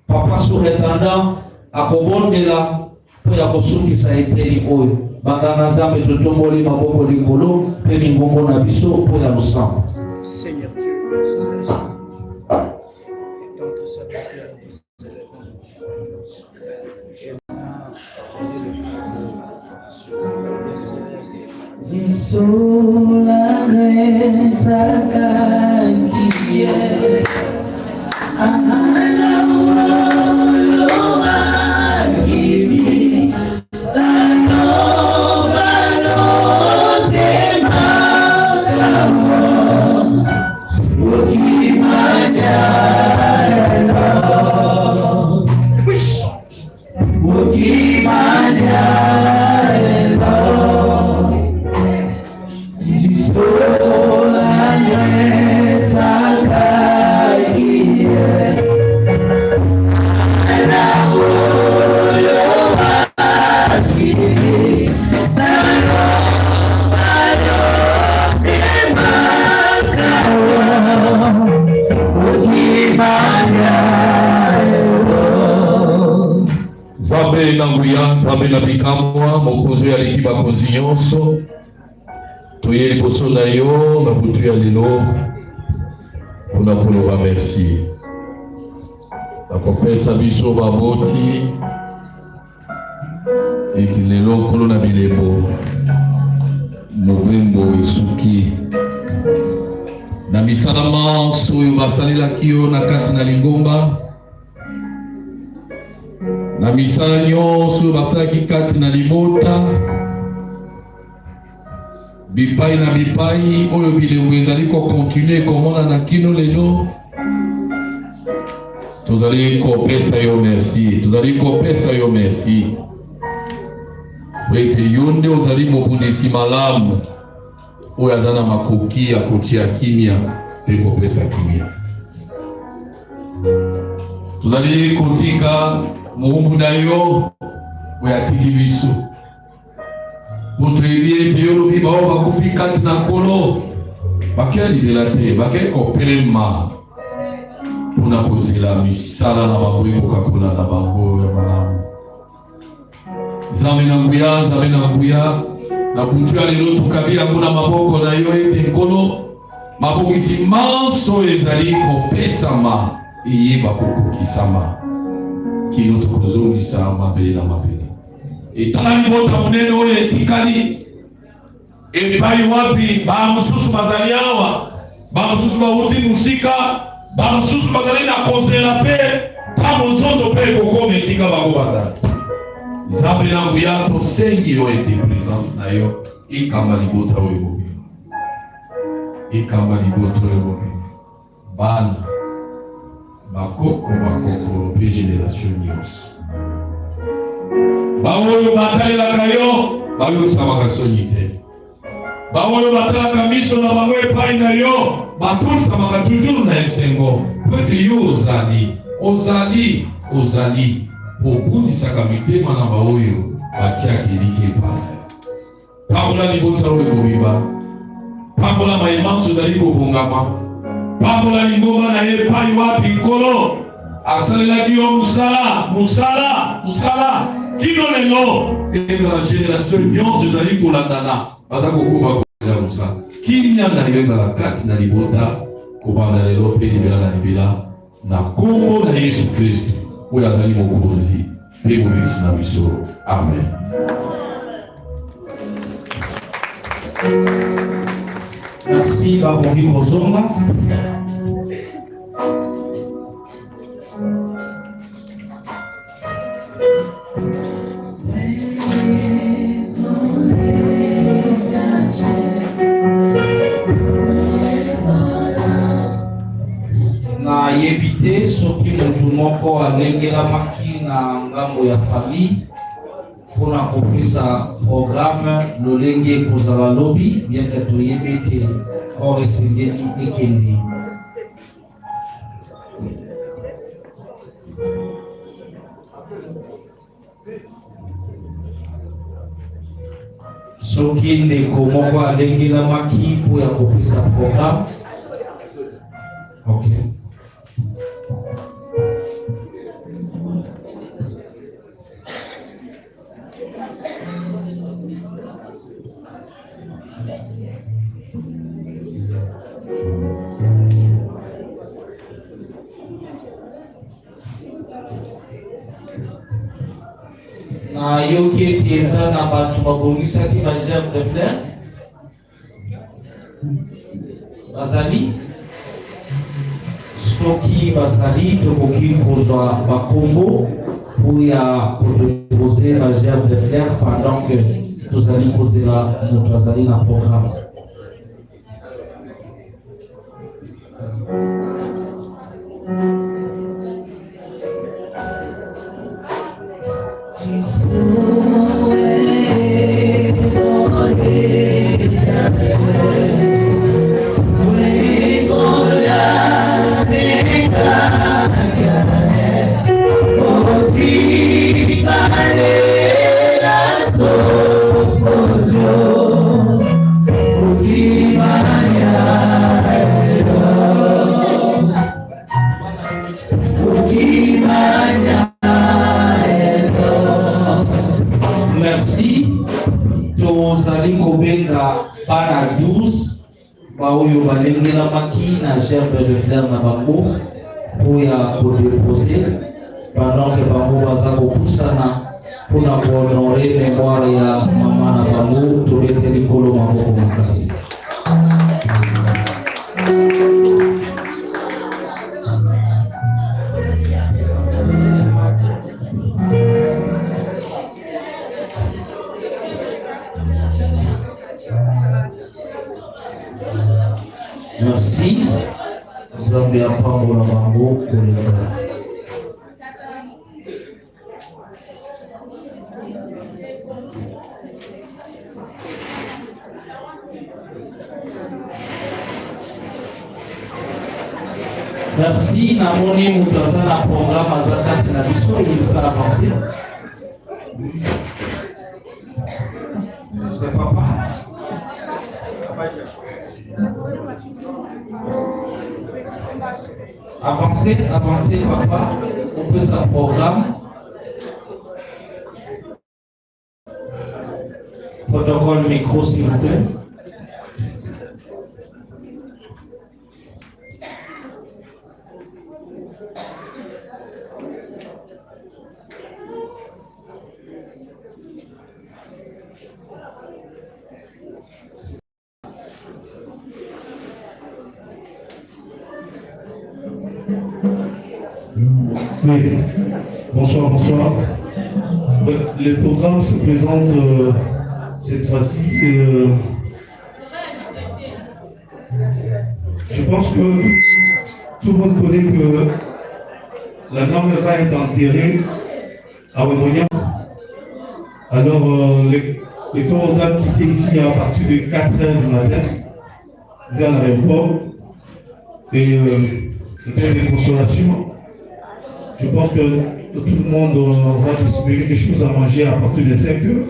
papa surintendant akobondela mpo ya kosukisa eteni oyo. Banganga Nzambe, totomboli maboko likolo mpe mingongo na biso mpo ya losambo. Seigneur Dieu, et tant que ça Nzambe na nguya, Nzambe na bikamwa, mokonzi oyo aleki bakonzi nyonso, toye liboso na yo na butu ya lelo mpona koloba merci na kopesa biso baboti eki lelo nkolo na bilembo mobembo esuki na misala manso oyo basalelaki yo na kati na lingomba na misala nyonso oyo basalaki kati na libota bipai na bipai oyo bilembo ezali kokontinue komonana kino lelo tozali kopesa yo merci tozali kopesa yo merci po ete yo nde ozali mobundisi malamu oyo aza na makoki ya kotia kimia mpe kopesa kimia tozali kotika mowumbu na yo oyo atiki biso Po toyebi ete yo olobi baoyo bakufi kati na Nkolo bakei libela te, bakei kopelema mpo na kozela misala na bango ekoka kolanda bango ya malamu. Nzambe na nguya, Nzambe na nguya, na butu ya lelo tokabi yango na maboko na yo ete Nkolo mabongisi manso ezali kopesama eyeba kokokisama kino tokozongisa mabele na mabele. Etala libota monene oyo etikali epai wapi bamosusu bazali awa, bamosusu bauti mosika, bamosusu bazali na kozela mpe ntango nzoto mpe ekokoma esika bango bazali. Nzambe na nguya, tosengi yo ete presence na yo ekamba libota oyo mobimba, ekamba libota oyo mobimba, bana. Bakoko, bakokolo mpe generation nyonso. Baoyo batalelaka yo bayokisamaka soni te. Baoyo batalaka miso na bango epai na yo batondisamaka toujours na esengo mpo ete yo ozali, ozali, ozali mpo obundisaka mitema na baoyo batiaka elikya epai na yo. Pambola libota oyo mobimba, pambola maye manso ezali kobongama, pambola lingomba na ye epai wapi Nkolo asalelaki yo mosala, mosala, mosala kino lelo, ezala generation nyonso ezali kolandana, baza kokoba koya mosala. Kimia na yo ezala kati na libota kobanda lelo mpe libela na libela, na nkombo na Yesu Kristo oyo azali Mokonzi mpe Mobikisi na biso. Amen. Merci, bakoki kozonga. Nayebi te soki moto moko alengelamaki na ngambo ya famille mpo na kopesa programme lolenge ekozala lobi, bien que toyebi ete or esengeli ekende. Soki ndeko moko alengelamaki mpo ya kopesa programme, okay. Nayoki ete eza na bato babongisaki ba gerbe de fleur bazali soki bazali tokoki kozwa bakombo mpo ya kodepose ba gerbe de fleur pendant que tozali kozela moto azali na programme. Merci. Tozali kobenga bana 12 baoyo balengelamaki na gerbe de fleur na bango mpo ya kodepose pendant que bango baza kopusana mpo na kohonore memoire ya mama na bango. Tobeteli Nkolo maboko makasi. Merci. Nzambe apambola bango koleka. Merci, namoni moto aza na programme aza kati na biso, il peut avancer. C'est papa. Avancez, avancez papa, on peut sa programme. Protocole micro s'il vous plaît. Oui, bonsoir, bonsoir. Le programme se présente cette fois-ci. Je pense que tout le monde connaît que La grand-mère va être enterrée à Wemonia. Alors, le corps doit quitter ici à partir de 4 heures du matin vers l'aéroport. Et c'était une consolation. Je pense que tout le monde va distribuer quelque chose à manger à partir de 5 heures.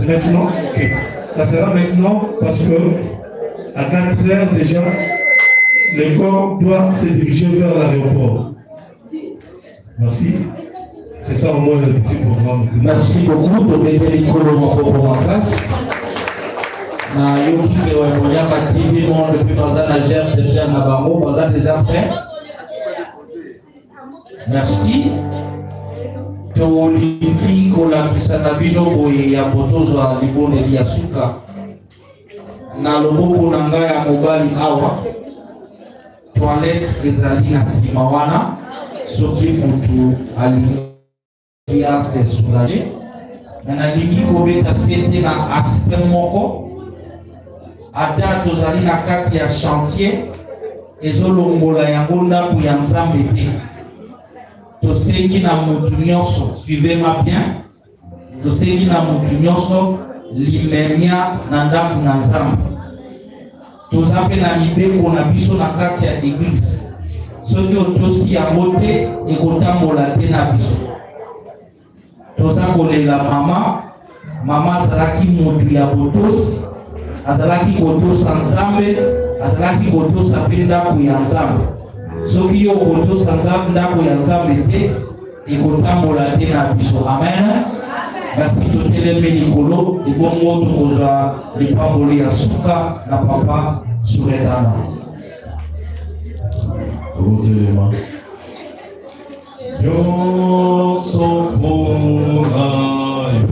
Maintenant, ok. Ça sera maintenant parce que à 4 heures déjà, le corps doit se diriger vers l'aéroport. Merci. C'est ça au moins le petit programme. Merci beaucoup. Tobeteli Nkolo maboko makasi. Nayoki ke Wemonyaka TV Monde mpe baza na germe de fer na bango, baza déjà prêt. Merci. Tolingi kolakisa na bino boye yambo tozwa libondeli ya suka. Na loboko na ngai ya mobali awa, toilette ezali na nsima wana, soki mutu alingi a se soulager. Me nalingi kobeta sete na aspect moko, ata tozali na kati ya chantier, ezolongola yango ndako ya Nzambe te. Tosengi na mutu nyonso, suivez-moi bien, tosengi na mutu nyonso limemia na ndako na Nzambe. Toza mpe na mibeko na biso na kati ya eglise, soki otosi yango te ekotambola te na biso. Toza kolela mama, mama azalaki motu ya botosi, azalaki kotosa Nzambe, azalaki kotosa mpe ndako ya Nzambe. Soki yo okotosa ndako ya Nzambe te, ekotambola te na biso. Amen. Merci. Totelemi likolo, ebongo tokozwa lipamboli ya suka na papa Suretana. Totelema. Nyonso mpona yo.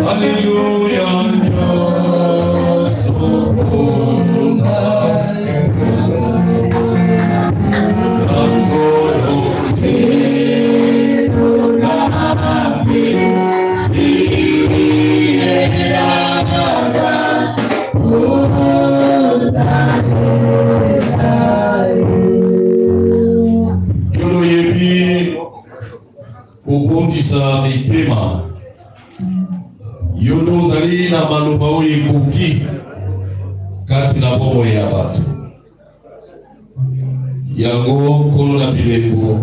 Alléluia, nyonso mpona Yo oyebi kobondisa mitema, yo nde ozali na maloba oyo ekoki kati na bomoi ya bato. Yango Nkolo na bilembo,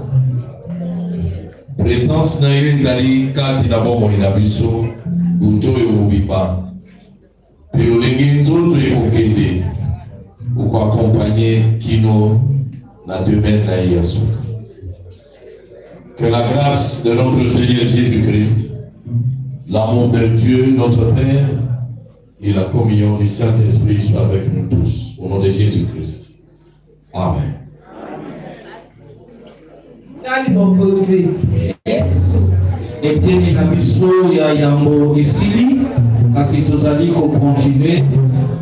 presence na yo ezali kati na bomoi na biso butu oyo mobimba, mpe lolenge nzoto ekokende okoakompagne kino na domaine na ye ya suka. Que la grâce de notre Seigneur Jésus-Christ, l'amour de Dieu notre Père et la communion du Saint-Esprit soient avec nous tous. Au nom de Jésus-Christ. Amen. Nani mokonzi? Eteni na biso ya yambo esili, kasi tozali kocontinue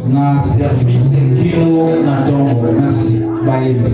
na service kino na ntongo. Merci bayembi.